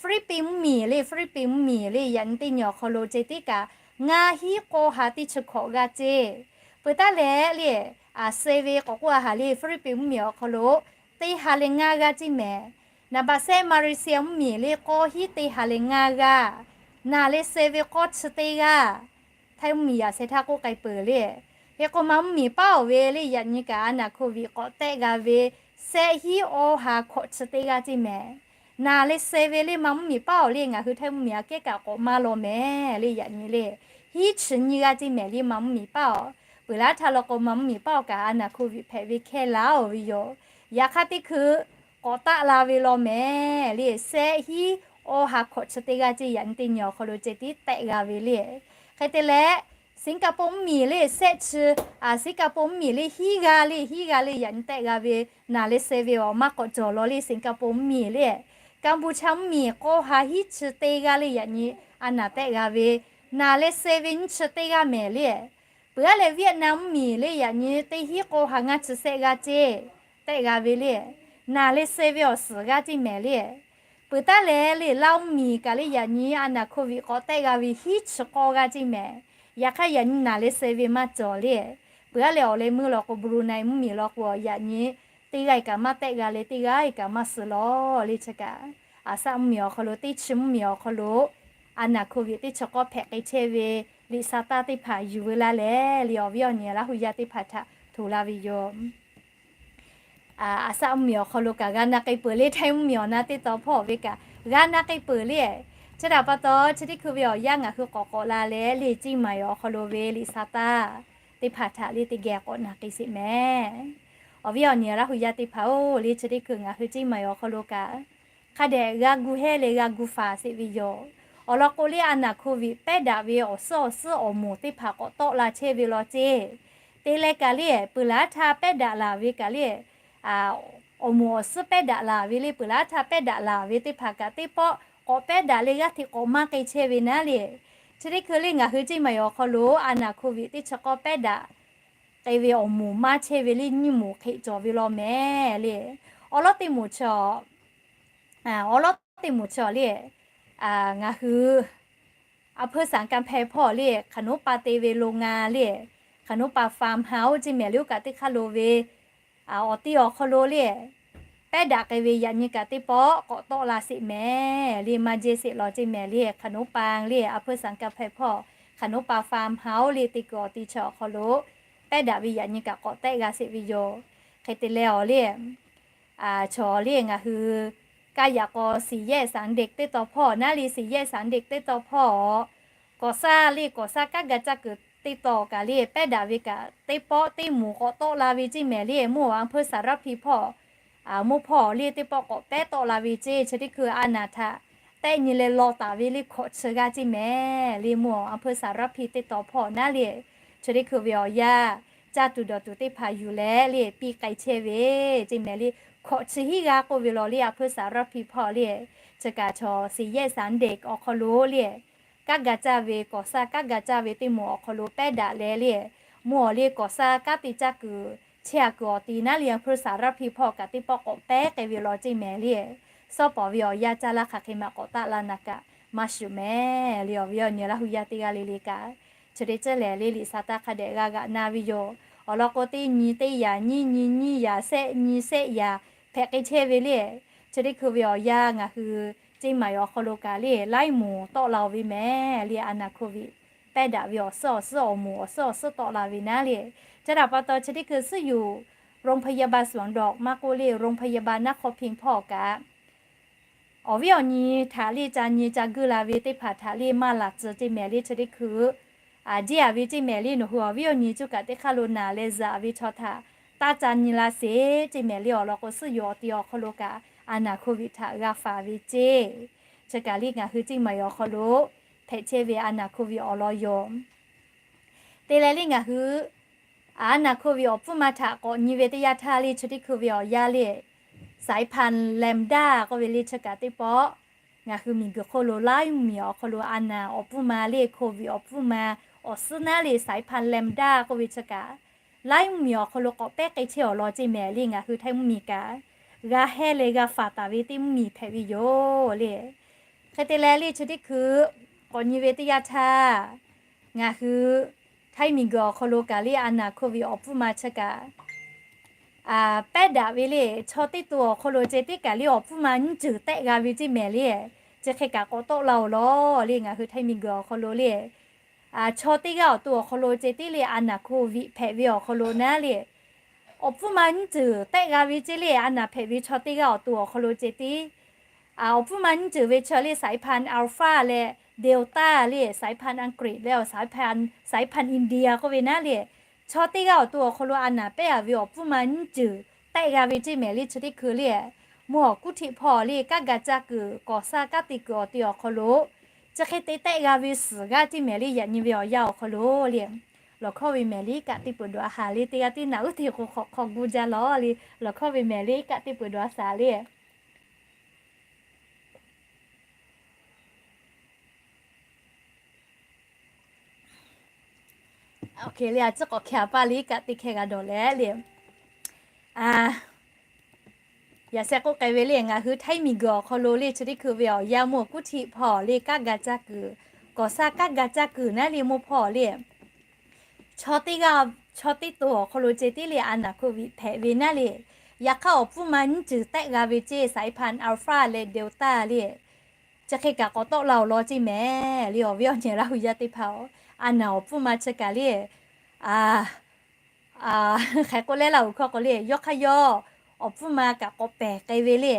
Philippines mvuhˇmiˬ le, Philippines mvuhˇmiˬ le, yaꞈ nyi teˇ nyi awˬ hk'aw lo ceh tiˉ kaꞈ ngaˇ hinˉ k'awˇ ha teˇ chi hkawꞈ g'a ceˇ. Peuˬ taˉ leh le, a suh ve k'awꞈ k'oˆ a haˍ le, Philippines mvuhˇmiˬ awˬ hk'aw lo teˇ ha leh ngaˇ g'aˇ ceˇ mehˍ. Naˍ baꞈ sehˆ Malaysia mvuhˇmiˬ le k'awˇ hinˉ teˇ ha leh ngaˇ g'aˇ, naˍ leh suh ve k'awˇ chi teˇ g'aˇ, Htaiˇ mvuhˇmiˬ yaꞈ sheh htaˇ k'oˆ k'ai peuˬ le. Hk'e k'o, Maˇ mvuhˇmiˬ paˉ awˬ ve le yaꞈ nyi kaꞈ a naˍ hkoˍviˆ k'awꞈ tehˆ g'a ve sehˆ hinˉ awˇ ha hkawꞈ chi teˇ g'aˇ ceˇ mehˍ. Naˍ leh suh ve le Maˇ mvuhˇmiˬ paˉ awˬ le ngaˬ hui Htaiˇ mvuhˇmiˬ aꞈ kehˉ kaꞈ k'awꞈ maˇ law mehˍ le yaꞈ nyi le. Hiˉ chi nyiˇ g'aˇ ceˇ mehˍ le Maˇ mvuhˇmiˬ paˉ awˬ. Peuˬ laˇ htaˇ law k'o Maˇ mvuhˇmiˬ paˉ awˬ kaꞈ a naˍ hkoˍviˆ hpehꞈ ve hkehˇ laˇ-oˬ ve yoˬ. Yaꞈ hk'aˇ teˇ hkui k'awꞈ taˆ la ve law mehˍ le, sehˆ hinˉ awˇ ha hkawꞈ chi teˇ g'aˇ ceˇ yaꞈ nyi teˇ nyi awˬ hk'aw lo ceh tiˉ tehˆ g'a ve le. Hk'e te leh, Singapore mvuhˇmiˬ le sehˆ chi, a Singapore mvuhˇmiˬ le hiˉ g'aˇ le, hiˉ g'aˇ le yaꞈ nyi tehˆ g'a ve, naˍ leh suh ve awˬ maˇ k'awꞈ cawˬ law le Singapore mvuhˇmiˬ le. Kampuchea mvuhˇmiˬ k'awˇ ha hiˉ chi teˇ g'aˇ le yaꞈ nyi a naˍ tehˆ g'a ve, naˍ leh suh ve nyiˇ chi teˇ g'aˇ mehˍ le. Peuˬ aˉ leh Vietnam mvuhˇmiˬ le yaꞈ nyi teˇ hinˉ k'awˇ ha ngaˇ chi sehˆ g'aˇ ceˇ tehˆ g'a ve le. Naˍ leh suh ve awˬ suhˍ g'aˇ ceˇ mehˍ le. Peuˬ taˉ leh le Laˇ mvuhˇmiˬ kaꞈ le yaꞈ nyi a naˍ hkoˍviˆ k'awꞈ tehˆ g'a ve hiˉ chi k'awˇ g'aˇ ceˇ mehˍ. Yaꞈ hk'aˇ yaꞈ nyi naˍ leh suh ve maˇ cawˬ le. Peuˬ aˉ leh awˬ leh meuˇ law k'o Brunei mvuhˇmiˬ law k'o yaꞈ nyi teˇ g'aˇ kaꞈ maˇ tehˆ g'a leh teˇ g'aˇ kaꞈ maˇ suh law le chi kaꞈ, a shaˆ mvuhˇmiˬ awˬ hk'aw lo teˇ chi mvuhˇmiˬ awˬ hk'aw lo a naˍ hkoˍviˆ teˇ chi k'awˇ hpehꞈ k'ai chehˇ ve liꞈ sa taˇ teˇ hpaˍ yuˬ veu laˇ leh le awˬ viˉ awˬ nyi Laˇ hu yaˇ teˇ hpaˍ htaꞈ htoꞈ laˇ ve yoˬ. A shaˆ mvuhˇmiˬ awˬ hk'aw lo kaꞈ g'a na k'ai peuˬ le, Htaiˇ mvuhˇmiˬ awˬ na teˇ taw hpawˇ ve kaꞈ g'a na k'ai peuˬ le. Chi htaꞈ pa taw chi teˇ hkui ve awˬ yanˇ ngaˬ hui k'awꞈ k'awꞈ la leh le Ciˇ Maiˍ awˬ hk'aw lo ve liꞈ sa taˇ teˇ hpaˍ htaꞈ le teˇ geh k'awꞈ na k'ai sheˍ mehˍ. Awˬ viˉ awˬ nyi Laˇ hu yaˇ teˇ hpaˍ-oˬ, le chi teˇ hkui ngaˬ hui Ciˇ Maiˍ awˬ hk'aw lo kaꞈ hk'a dehꞈ g'a gu hehˇ leh g'a gu faˍ sheˍ ve yoˬ. Awˬ lawn k'o le a naˍ hkoˍviˆ pehˉ daꞈ ve awˬ suhˉ awˬ suhˉ awˬ moˍ teˇ hpaˍ k'awꞈ tawˆ la chehˇ ve law ceˇ. Te leh kaꞈ le peuˬ laˉ htaˇ pehˉ daꞈ laˬ ve kaꞈ le, awˬ moˍ awˬ suhˉ pehˉ daꞈ laˬ ve le peuˬ laˉ htaˇ pehˉ daꞈ laˬ ve teˇ hpaˍ kaꞈ teˇ pawˆ k'awꞈ pehˉ daꞈ leh g'aˇ hteꞈ k'awꞈ maˇ k'ai chehˇ ve naˉ le. Chi teˇ hkui le ngaˬ hui Ciˇ Maiˍ awˬ hk'aw lo a naˍ hkoˍviˆ teˇ chi k'awˇ pehˉ daꞈ k'ai ve awˬ moˍ maˇ chehˇ ve le nyiˇ moˍ hk'e cawˬ ve law mehˍ le. Awˬ lawˉ teˇ moˍ chi awˬ, awˬ lawˉ teˇ moˍ chi awˬ le ngaˬ hui อำเภอสังกำแพง hpawˇ le hk'aˬ naˉ pa te ve โรงงาน le, hk'aˬ naˉ pa farmhouse ceˇ mehˍ le oˇ kaꞈ teˇ hk'aˇ lo ve awˬ ti awˬ hk'aw lo le pehˉ daꞈ k'ai ve yaꞈ nyi kaꞈ teˇ pawˆ k'awꞈ tawˆ la sheˍ mehˍ le maˇ jehˇ sheˍ law ceˇ mehˍ le hk'aˬ naˉ pa le อำเภอสังกำแพง hpawˇ hk'aˬ naˉ pa farmhouse le te kuiˬ awˬ ti chi awˬ hk'aw lo pehˉ daꞈ ve yaꞈ nyi kaꞈ k'awꞈ tehˆ g'a sheˍ ve yoˬ. Hk'e te leh awˬ le chaw le ngaˬ hui kaˇ yaꞈ k'aw สี่แยกสามเด็ก teˇ taw hpawˇ naˉ le สี่แยกสามเด็ก teˇ taw hpawˇ ก่อสร้าง le ก่อสร้าง kanˉ ga caˇ kuiˬ teˇ taw kaꞈ le pehˉ daꞈ ve kaꞈ teˇ pawˆ teˇ moˍ k'awꞈ tawˆ la ve ceˇ mehˍ le มวกเหล็ก อำเภอสารพี hpawˇ, mawˇ hpawˇ le teˇ pawˆ k'awꞈ pehˉ tawˆ la ve ceˇ. Chi teˇ hkui a naˍ htaꞈ tehˆ nyi leh law taˍ ve le hkawꞈ chi g'aˇ ceˇ mehˍ le มวกเหล็ก อำเภอสารพี teˇ taw hpawˇ naˉ le. Chi teˇ hkui ve awˬ yanˇ caˇ tuˬ dawˬ tuˬ teˇ hpaˍ yuˬ leh le piˇ k'ai chehˇ ve ceˇ mehˍ le hkawꞈ chi hiˉ g'aˇ k'oˆ ve law le อำเภอสารพี hpawˇ le. Chi kaꞈ chaw สี่แยกสามเด็ก awˬ hk'aw lo le kanˉ ga caˇ ve ก่อสร้าง kanˉ ga caˇ ve teˇ moˍ awˬ hk'aw lo pehˉ daꞞ leh le, mvuhˇ awˬ le ก่อสร้าง kanˉ te caˇ kuiˬ chehˇ a kuiˬ awˬ ti naˉ le อำเภอสารพี hpawˇ kaꞈ teˇ pawˆ k'awꞈ pehˉ k'ai ve law ceˇ mehˍ le. Sawˉ pawˍ ve awˬ yanˇ caˇ laˇ hk'aˬ hk'e maꞈ k'awꞈ taˆ la naˍ kaꞈ maˇ shuˍ mehˍ le awˬ viˉ awˬ nyi Laˇ hu yaˇ teˇ g'aˇ le le kaꞈ, chi teˇ ceuˬ lehˬ le liꞈ sa taˇ hk'a dehꞈ g'a g'aꞈ na ve yoˬ. Awˬ lawn k'o teˇ nyi teˇ yaꞈ nyiˇ nyi nyiˇ yaꞈ shehˆ nyi shehˆ yaꞈ hpehꞈ k'ai chehˇ ve le. Chi teˇ hkui ve awˬ yanˇ ngaˬ hui ceˇ maˍ awˬ hk'aw lo kaꞈ le laiˉ moˍ tawˆ la-oˬ ve mehˍ le a naˍ hkoˍviˆ pehˉ daꞈ ve awˬ suhˉ awˬ suhˉ awˬ moˍ awˬ suhˉ awˬ suhˉ tawˆ la ve naˉ le. Chi htaꞈ pa taw chi teˇ hkui suhˉ yuˬ โรงพยาบาลสวนดอก maˇ k'oˆ le โรงพยาบาลนครพิงค์ hpawˇ kaꞈ awˬ viˉ awˬ nyi htaꞈ le ca nyi ca guiˇ la ve teˇ hpaˍ htaꞈ le maˇ laˬ tcuh ceˇ mehˍ le chi teˇ hkui a jiˇ a ve ceˇ mehˍ le nawˬ hui awˬ viˉ awˬ nyi cuˇ kaꞈ teˇ hk'aˇ lo naˬ leh zuhꞈ ve chaw htaꞈ taˇ ca nyi la sheˍ ceˇ mehˍ le awˬ lawn k'o suhˉ yuˬ awˬ ti awˬ hk'aw lo kaꞈ a naˍ hkoˍviˆ htaꞈ g'a faˍ ve ceˇ. Chi kaꞈ le ngaˬ hui ceˇ maˍ awˬ hk'aw lo hpehꞈ chehˇ ve a naˍ hkoˍviˆ awˬ lawn yoˬ. Te leh le ngaˬ hui a naˍ hkoˍviˆ awˬ pfuhˇ ma htaꞈ k'awꞈ nyi ve teˇ yanˇ htaˇ le chi teˇ hkui ve awˬ yanˇ le สายพันธุ์แลมด้า k'oˆ ve le chi kaꞈ teˇ pawˆ ngaˬ hui miˬguiˬ hk'oˆ lo laiˉ mvuhˇmiˬ awˬ hk'aw lo a naˍ awˬ pfuhˇ ma le hkoˍviˆ awˬ pfuhˇ ma awˬ suhˉ naˉ le สายพันธุ์แลมด้า k'oˆ ve chi kaꞈ laiˉ mvuhˇmiˬ awˬ hk'aw lo k'awꞈ pehˉ k'ai chehˇ awˬ lawn ceˇ mehˍ le ngaˬ hui Htaiˇ mvuhˇmiˬ kaꞈ g'a hehˇ leh g'a faˍ taˍ ve teˇ mvuhˇmiˬ hpehꞈ ve yoˬ le. Hk'e te leh le chi teˇ hkui k'awꞈ nyi ve teˇ yanˇ htaˇ, ngaˬ hui htaiˇ miˬguiˬ awˬ hk'aw lo kaꞈ le a naˬ hko viꞈ awˬ pfuhˇ ma chi kaꞈ pehˉ daꞈ ve le. Chaw teˇ to awˬ hk'aw lo ceh tiˉ kaꞈ le awˬ pfuhˇ ma nyiˇ ceuˬ tehˆ g'a ve ceˇ mehˍ le. Chi hk'e kaꞈ k'awꞈ tawˆ la-oˬ lawˬ le ngaˬ hui htaiˇ miˬguiˬ awˬ hk'aw lo le. Chaw teˇ g'aˇ awˬ to awˬ hk'aw lo ceh tiˉ le a naˬ hko viꞈ hpehꞈ ve awˬ hk'aw lo naˉ le, awˬ pfuhˇ ma nyiˇ ceuˬ tehˆ g'a ve ceˇ le. A naˬ hpehꞈ ve chaw teˇ g'aˇ awˬ to awˬ hk'aw lo ceh tiˉ awˬ pfuhˇ ma nyiˇ ceuˬ ve chi le สายพันธุ์ Alpha leh เดลต้า le สายพันธุ์ อังกฤษ leh สายพันธุ์ สายพันธุ์ อินเดีย k'oˆ ve naˉ le, chaw teˇ g'aˇ awˬ to awˬ hk'aw lo a naˬ pehˉ a ve awˬ pfuhˇ ma nyiˇ ceuˬ tehˆ g'a ve ceˇ mehˍ le chi teˇ hkui le. Mvuhˇ awˬ kuˉ htiˆ hpawˇ le kanˉ ga caˇ kuiˬ kawˍ saˇ kanˉ te kuiˬ awˬ te awˬ hk'aw lo chi hk'e te tehˆ g'a ve suhˍ g'aˇ ceˇ mehˍ le. Yaꞈ nyi ve awˬ yanˇ awˬ hk'aw lo le, lawˬ hkawˇ ve mehˍ le kaꞈ teˇ peuˬ dawˬ a haˍ le teˇ g'aˇ tiˉ naꞈ uˉ te k'o hk'awꞈ hk'aw gu jaˇ lawˬ le. Lawˬ hkawˇ ve mehˍ le kaꞈ teˇ peuˬ dawˬ a shaˍ le. Oˇ hk'e le a ciˉ k'awꞈ hkeh a paˇ le kaꞈ teˇ hkeh g'a dawˬ leh le. Yaꞈ sheh k'oˆ k'ai ve le ngaˬ hui htaiˇ miˬguiˬ awˬ hk'aw lo le chi teˇ hkui ve awˬ yanˇ mvuhˇ awˬ kuˉ htiˆ hpawˇ le kanˉ ga caˇ kuiˬ, kawˍ saˇ kanˉ ga caˇ kuiˬ naˉ le mvuhˇ hpawˇ le chaw teˇ g'aˇ, chaw teˇ to awˬ hk'aw lo ceh tiˉ le a naˬ hko viꞈ hpehꞈ ve naˉ le. Yaꞈ hk'aˇ awˬ pfuhˇ ma nyiˇ ceuˬ tehˆ g'a ve ceˇ สายพันธุ์ Alpha leh เดลต้า le. Chi hk'e kaꞈ k'awꞈ tawˆ la-oˬ lawˬ ceˇ mehˍ le awˬ viˉ awˬ nyi Laˇ hu yaˇ teˇ hpaˍ-oˬ. A naˬ awˬ pfuhˇ ma chi kaꞈ le, hk'aˬ k'o leh Laˇ hu hkawˇ k'o le yawˇ hk'aˇ yawˇ awˬ pfuhˇ ma kaꞈ k'awꞈ pehˬ k'ai ve le.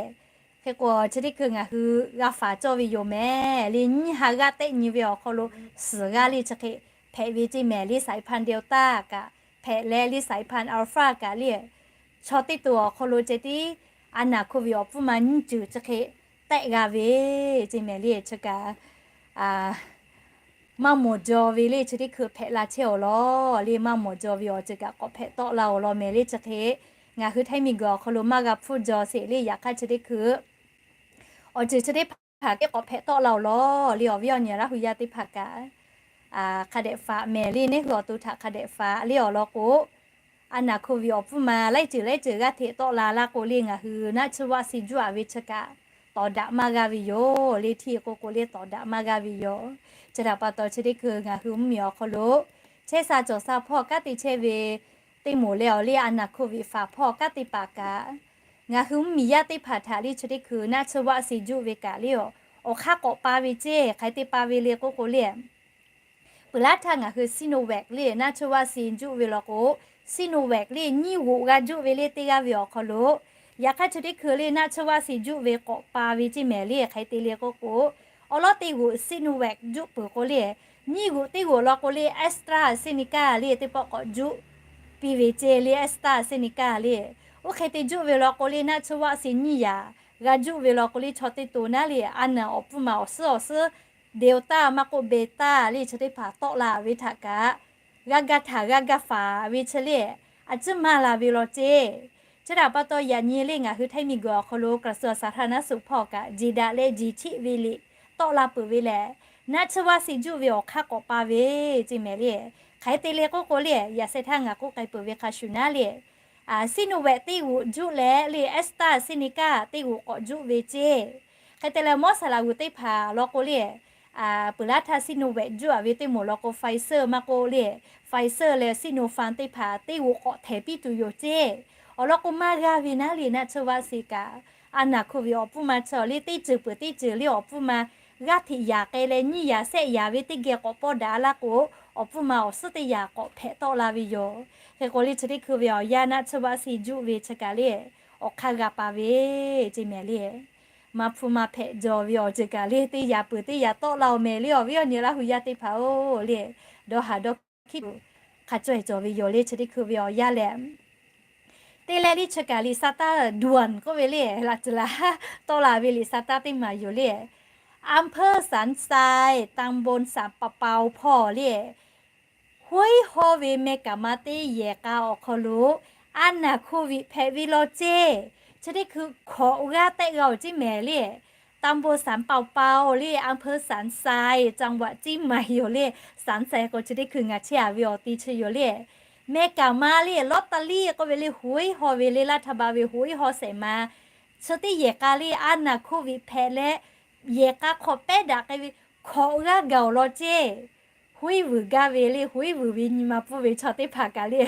Hk'e k'o chi teˇ hkui ngaˬ hui g'a faˍ cawˇ ve yoˬ mehˍ le. Nyiˇ ha g'aˇ tehˆ nyi ve awˬ hk'aw lo suhˍ g'aˇ le chi hk'e hpehꞈ ve ceˇ mehˍ le สายพันธุ์ เดลต้า kaꞈ hpehꞈ leh le สายพันธุ์ Alpha kaꞈ le chaw teˇ to awˬ hk'aw lo ceh tiˉ a naˬ hko viꞈ awˬ pfuhˇ ma nyiˇ ceuˬ chi hk'e tehˆ g'a ve ceˇ mehˍ le chi kaꞈ maˇ mawˬ jaw ve le chi teˇ hkui hpehꞈ la chehˇ-oˬ lawˬ le. Maˇ mawˬ jaw ve awˬ ceuˬ kaꞈ k'awꞈ hpehꞈ tawˆ la-oˬ lawˬ mehˍ le chi hk'e. Ngaˬ hui htaiˇ miˬguiˬ awˬ hk'aw lo maˇ g'a hpfuhˇ jaw sheˍ le. Yaꞈ hk'aˇ chi teˇ hkui awˬ ceuˬ chi teˇ hpaˍ kehˉ k'awꞈ hpehꞈ tawˆ la-oˬ lawˬ le awˬ viˉ awˬ nyi Laˇ hu yaˇ teˇ hpaˍ kaꞈ hk'a dehꞈ faꞈ mehˍ le. Neˇ hui awˬ to htaꞈ hk'a dehꞈ faꞈ le awˬ lawn k'o, a naˬ hko viꞈ awˬ pfuhˇ ma laiˉ ceuˬ laiˉ ceuˬ g'aˇ hteꞈ tawˆ la laˇ k'o le ngaˬ hui naˆ tsuhˇ vaˆ si juˆ a ve chi kaꞈ tawˍ daꞈ maˇ g'a ve yoˬ le. Hteˇ k'o k'o le tawˍ daꞈ maˇ g'a ve yoˬ. Chi htaꞈ pa taw chi teˇ hkui ngaˬ hui mvuhˇmiˬ awˬ hk'aw lo chehˇ sha cawˬ sha hpawˇ kanˉ te chehˇ ve teˇ moˍ leh awˬ le a naˬ hko viꞈ faˍ hpawˇ kanˉ te paˍ kaꞈ, ngaˬ hui mvuhˇmiˬ yaˇ teˇ hpaˍ htaꞈ le chi teˇ hkui naˆ tsuhˇ vaˆ si juˆ ve kaꞈ le awˬ hk'aˇ k'awꞈ pa ve ceˇ. Hk'aˬ hk'e te pa ve le k'oˆ k'o le peuˬ laˇ htaˇ ngaˬ hui Sinovac le naˆ tsuhˇ vaˆ si juˆ ve law k'o, Sinovac le nyiˇ g'oꞈ g'a juˆ ve le teˇ g'aˇ ve awˬ hk'aw lo, yaꞈ hk'aˇ chi teˇ hkui le naˆ tsuhˇ vaˆ si juˆ ve k'awꞈ pa ve ceˇ mehˍ le. Hk'aˬ hk'e te le k'oˆ k'o, awˬ lawˉ teˇ g'oꞈ Sinovac juˆ peuˬ k'o le, nyiˇ g'oꞈ teˇ g'oꞈ law k'o le AstraZeneca le teˇ pawˆ k'awꞈ juˆ piˇ ve ceˇ le. AstraZeneca le oˇ hk'e te juˆ ve law k'o le naˆ tsuhˇ vaˆ si nyiˇ yaꞈ g'a juˆ ve law k'o le chaw teˇ to naˉ le a naˬ awˬ pfuhˇ ma awˬ suhˉ awˬ suhˉ Delta maˇ k'oˆ Beta le chi teˇ hpaˍ tawˆ la ve htaꞈ kaꞈ, g'a ga htaꞈ g'a ga faˍ ve chi le a ciˉ maˇ la ve law ceˇ. Chi htaꞈ pa taw yaꞈ nyi le ngaˬ hui htaiˇ miˬguiˬ awˬ hk'aw lo กระทรวงสาธารณสุข hpawˇ kaꞈ jeˬ daꞈ leh jeˬ cheˆ ve liꞈ tawˆ la peuˬ ve lehˬ, naˆ tsuhˇ vaˆ si juˆ ve awˬ hk'aˇ k'awꞈ pa ve ceˇ mehˍ le. Hk'aˬ hk'e te le k'oˆ k'o le, yaꞈ sheh htaˇ ngaˬ k'oˆ k'ai peuˬ ve hk'a shuˍ naˉ le Sinovac teˇ g'oꞈ juˆ leh le AstraZeneca teˇ g'oꞈ k'awꞈ juˆ ve ceˇ. Hk'e te leh mawˇ saˍ laꞈ g'uˬ teˇ hpaˍ law k'o le, peuˬ laˇ htaˇ Sinovac juˆ a ve teˇ moˍ law k'o Pfizer maˇ k'oˆ le, Pfizer leh Sinopharm teˇ hpaˍ teˇ g'oꞈ k'awꞈ htehˍ piˇ tuˬ yoˬ ceˇ. Awˬ lawn k'o maˇ g'aˇ ve naˉ le naˆ tsuhˇ vaˆ si kaꞈ, a naˬ hko viꞈ awˬ pfuhˇ ma chi le teˇ ceuˬ peuˬ teˇ ceuˬ le awˬ pfuhˇ ma g'aˇ hteꞈ yaꞈ k'ai leh nyiˇ yaꞈ shehˆ yaꞈ ve teˇ geh k'awꞈ pawˇ daꞈ laˇ k'o, awˬ pfuhˇ ma awˬ suhˉ teˇ yaꞈ k'awꞈ hpehꞈ tawˆ la ve yoˬ. Hk'e k'o le chi teˇ hkui ve awˬ yanˇ naˆ tsuhˇ vaˆ si juˆ ve chi kaꞈ le awˬ hk'aˇ g'a pa ve ceˇ mehˍ le. Maˇ hpfuhˇ maˇ hpehꞈ jaw ve awˬ ceuˬ kaꞈ le teˇ yaꞈ peuˬ teˇ yaꞈ tawˆ la-oˬ mehˍ le awˬ viˉ awˬ nyi Laˇ hu yaˇ teˇ hpaˍ-oˬ le. Dawˇ haˍ dawˇ hkiˉ tuˬ hk'a caweh cawˬ ve yoˬ le chi teˇ hkui ve awˬ yanˇ lehˬ. Te leh le chi kaꞈ liꞈ sa taˇ ด่วน k'oˆ ve le laꞈ tcuh laˬ tawˆ la ve liꞈ sa taˇ teˇ maˬ yoˬ le. อำเภอสันทราย ตำบลสันป่าเปา hpawˇ le huiˉ hawˇ ve meh kaˍ ma teˇ yehˬ k'a awˬ hk'aw lo a naˬ hko viꞈ hpehꞈ ve law ceˇ. Chi teˇ hkui hkawꞈ g'aˇ tehˆ g'a-oˬ ceˇ mehˍ le. ตำบลสันป่าเปา le อำเภอสันทราย จังหวัดเชียงใหม่ yoˬ le. สันทราย k'o chi teˇ hkui ngaˬ chehˇ a ve awˬ ti chi yoˬ le. Meh kaˍ ma le ลอตเตอรี่ k'oˆ ve le huiˉ hawˇ ve le รัฐบาล ve huiˉ hawˇ shehˍ ma chi teˇ yehˬ k'a le a naˬ hko viꞈ hpehꞈ leh yehˬ k'a hk'awꞈ pehˉ daꞈ k'ai ve hkawꞈ g'aˇ gaˬ awˬ lawn ceˇ. Hoiˉ vuiˬ gaˇ ve le, hoiˉ vuiˬ ve nyi ma pfuhˇ ve chaw teˇ hpaˍ kaꞈ le,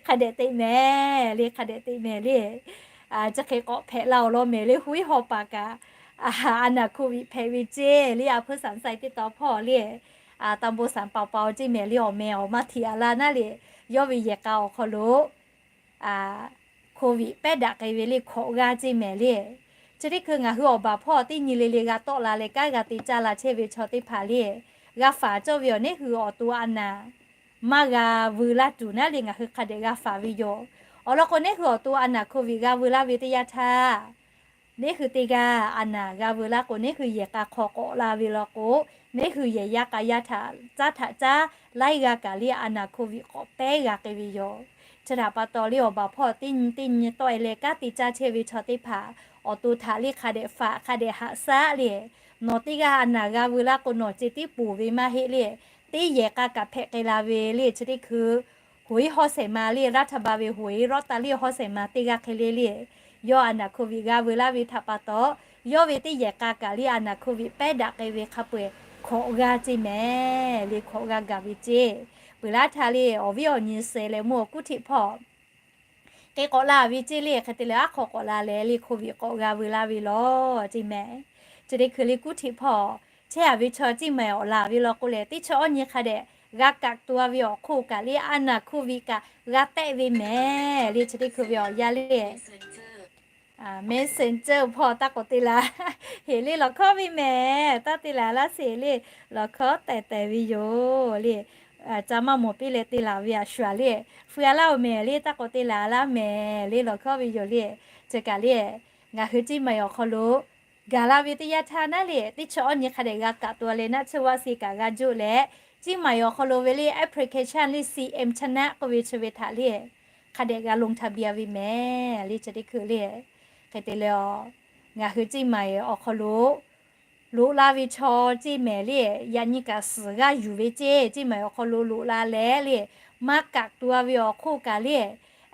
hk'a dehꞈ teꞈ mehˍ le, hk'a dehꞈ teꞈ mehˍ le. Chi hk'e k'awꞈ hpehꞈ la awˬ lawn mehˍ le, hoiˉ haw paˍ kaꞈ a naˍ hkoˍ viˍ hpehꞈ ve ceˇ le, a hpuiˇ saˍ saˍ teˇ taw hpawˇ le, taˇ bon saˍ paoˍ paoˍ ceˇ mehˍ le, awˬ meh awˬ maˇ htiꞈ a laˇ naˉ le, yawˇ ve yehˬ k'a awˬ hk'aw lo hkoˍ viˍ pehˉ daꞈ k'ai ve le hkawꞈ g'aˇ ceˇ mehˍ le. Chi teˇ hkui ngaˬ hui awˬ baˬ hpawˇ teˇ nyi le le g'a tawˆ la leh kanˉ g'a te caˇ la chehˇ ve chaw teˇ hpaˍ le, g'a faˍ cawˇ ve awˬ neˉ hui awˬ to a naˍ maˇ g'a veu laˇ tuˬ naˉ le ngaˬ hui hk'a dehꞈ g'a faˍ ve yoˬ. Awˬ lawn k'o, neˉ hui awˬ to a naˍ hkoˍ viˍ g'a veu laˇ ve teˇ yanˇ htaˇ, neˉ hui teˇ g'aˇ a naˍ g'a veu laˇ k'o, neˉ hui yehˬ k'a hk'aw k'awꞈ la ve law k'o, neˉ hui yehˬ yaˇ k'a yaˇ htaꞈ caˉ htaꞈ caˉ laiˉ g'a kaꞈ le a naˍ hkoˍ viˍ k'awꞈ pehˉ g'a k'ai ve yoˬ. Chi htaꞈ pa taw le awˬ baˬ hpawˇ teˇ nyi teˇ nyi tawˆ e leh kanˉ te caˇ chehˇ ve chaw teˇ hpaˍ awˬ to htaꞈ le hk'a dehꞈ faˍ hk'a dehꞈ haꞈ shaˉ le, nawˬ teˇ g'aˇ a naˍ g'a veu laˇ k'o nawˬ ceh tiˉ ponˬ ve maˇ heˆ le, teˇ yehˬ k'a kaꞈ hpehꞈ k'ai la ve le chi teˇ hkui hoꞈ e hawˉ shehˍ ma le, raˇ htaˇ ba ve hoꞈ e rawˉ taˍ le hawˉ shehˍ ma teˇ g'aˇ hk'e le le, yawˇ a naˍ hkoˍ viˍ g'a veu laˇ ve htaꞈ pa taw, yawˇ ve teˇ yehˬ k'a kaꞈ le a naˍ hkoˍ viˍ pehˉ daꞈ k'ai ve hk'a peu-eˬ hkawꞈ g'aˇ ceˇ mehˍ le, hkawꞈ g'aˇ gaˬ ve ceˇ. Peuˬ laˇ htaˇ le awˬ viˉ awˬ nyi suh leh mvuhˇ awˬ kuˉ htiꞈ hpawˇ hk'e k'awꞈ la ve ceˇ le, hk'e te leh aˉ hk'aw k'awꞈ la leh le hkoˍ viˍ k'awꞈ g'a veu laˇ ve law ceˇ mehˍ. Chi teˇ hkui le kuˉ htiꞈ hpawˇ chehˇ a ve chaw ceˇ mehˍ awˬ laˬ ve law k'o lehˬ, teˇ chi awˇ nyi hk'a dehꞈ g'a kaꞈ tuˬ a ve awˬ hk'oˆ kaꞈ le a naˍ hkoˍ viˍ kaꞈ g'a tehˆ ve mehˍ le chi teˇ hkui ve awˬ yanˇ le Messenger hpawˇ taˇ k'awꞈ te laˬ. Heˍ le lawˬ hkawˉ ve mehˍ, taˇ te laˬ laˇ sheˍ le, lawˬ hkawˉ tehˬ tehˬ ve yoˬ le. Ca maˇ mawˬ piˇ leh te laˬ ve a shu a le, feu a laˇ oˬ mehˍ le, taˇ k'awꞈ te laˬ laˇ mehˍ le, lawˬ hkawˉ ve yoˬ le. Chi kaꞈ le ngaˬ hui ceˇ mehˍ awˬ hk'aw lo gaˬ la ve teˇ yanˇ htaˇ naˉ le, teˇ chi awˇ nyi hk'a dehꞈ g'a kaꞈ tuˬ a leh naˆ tsuhˇ vaˆ si kaꞈ g'a juˆ leh, ceˇ maiˍ awˬ hk'aw lo ve le application le C M China k'oˆ ve chi ve htaꞈ le hk'a dehꞈ g'a ลงทะเบียน ve mehˍ le chi teˇ hkui le. Hk'e te leh a, ngaˬ hui ceˇ maiˍ awˬ hk'aw lo loꞈ la ve chaw ceˇ mehˍ le, yaꞈ nyi kaꞈ suhˍ g'aˇ yuˬ ve ceˇ, ceˇ maiˍ awˬ hk'aw lo loꞈ la leh le, maˇ kaꞈ tuˬ a ve awˬ hk'oˆ kaꞈ le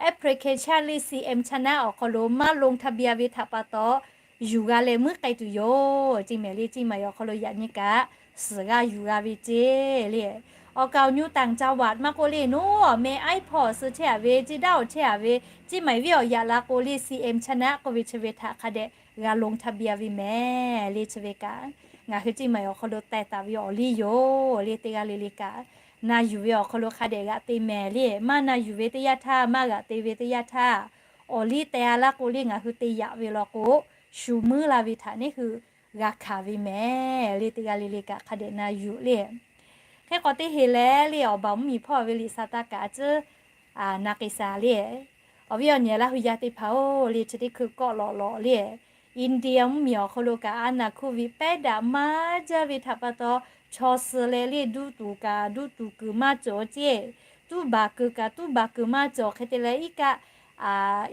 application le C M China awˬ hk'aw lo maˇ ลงทะเบียน ve htaꞈ pa taw yuˬ g'a leh muiˉ k'ai tuˬ yoˬ ceˇ mehˍ le, ceˇ maiˍ awˬ hk'aw lo yaꞈ nyi kaꞈ suhˍ g'aˇ yuˬ g'a ve ceˇ le. Awˬ kaˍ awˬ nyu ต่างจังหวัด maˇ k'oˆ le, nawˬ awˬ meh aiˉ hpawˇ suh chehˇ a ve, ceˇ daˇ awˬ chehˇ a ve, ceˇ maiˍ viˉ awˬ yaꞈ la k'o le C M China k'oˆ ve chi ve htaꞈ hk'a dehꞈ g'a ลงทะเบียน ve mehˍ le chi ve kaꞈ, ngaˬ hui ceˇ maiˍ awˬ hk'aw lo teh taˍ ve awˬ liˇ yoˬ le. Teˇ g'aˇ le le kaꞈ na yuˬ ve awˬ hk'aw lo hk'a dehꞈ g'aꞈ te mehˍ le. Maˇ na yuˬ ve teˇ yanˇ htaˇ, maˇ g'aꞈ te ve teˇ yanˇ htaˇ, awˬ liˇ teh a laˇ k'o le ngaˬ hui te yaꞈ ve law k'o, shu muiˉ la ve htaꞈ neˉ hui g'a hkanˍ ve mehˍ le. Teˇ g'aˇ le le kaꞈ hk'a dehꞈ na yuˬ le. Hk'e k'awꞈ teˇ heˍ leh le awˬ baˬ mvuhˇmiˬ hpawˇ ve liꞈ sa taˇ kaꞈ a tcuhˉ na k'ai sha le. Awˬ viˉ awˬ nyi Laˇ hu yaˇ teˇ hpaˍ-oˬ le, chi teˇ hkui kawˆ lawꞈ lawꞈ le India mvuhˇmiˬ awˬ hk'aw lo kaꞈ a naˍ hkoˍ viˍ pehˉ daꞈ maˇ jaˇ ve htaꞈ pa taw, chaw suh leh le duˇ tuˬ kaꞈ duˇ tuˬ kuiˬ maˇ cawˬ ceˇ, tuˉ baˬ kuiˬ kaꞈ tuˉ baˬ kuiˬ maˇ cawˬ. Hk'e te leh iˉ kaˆ,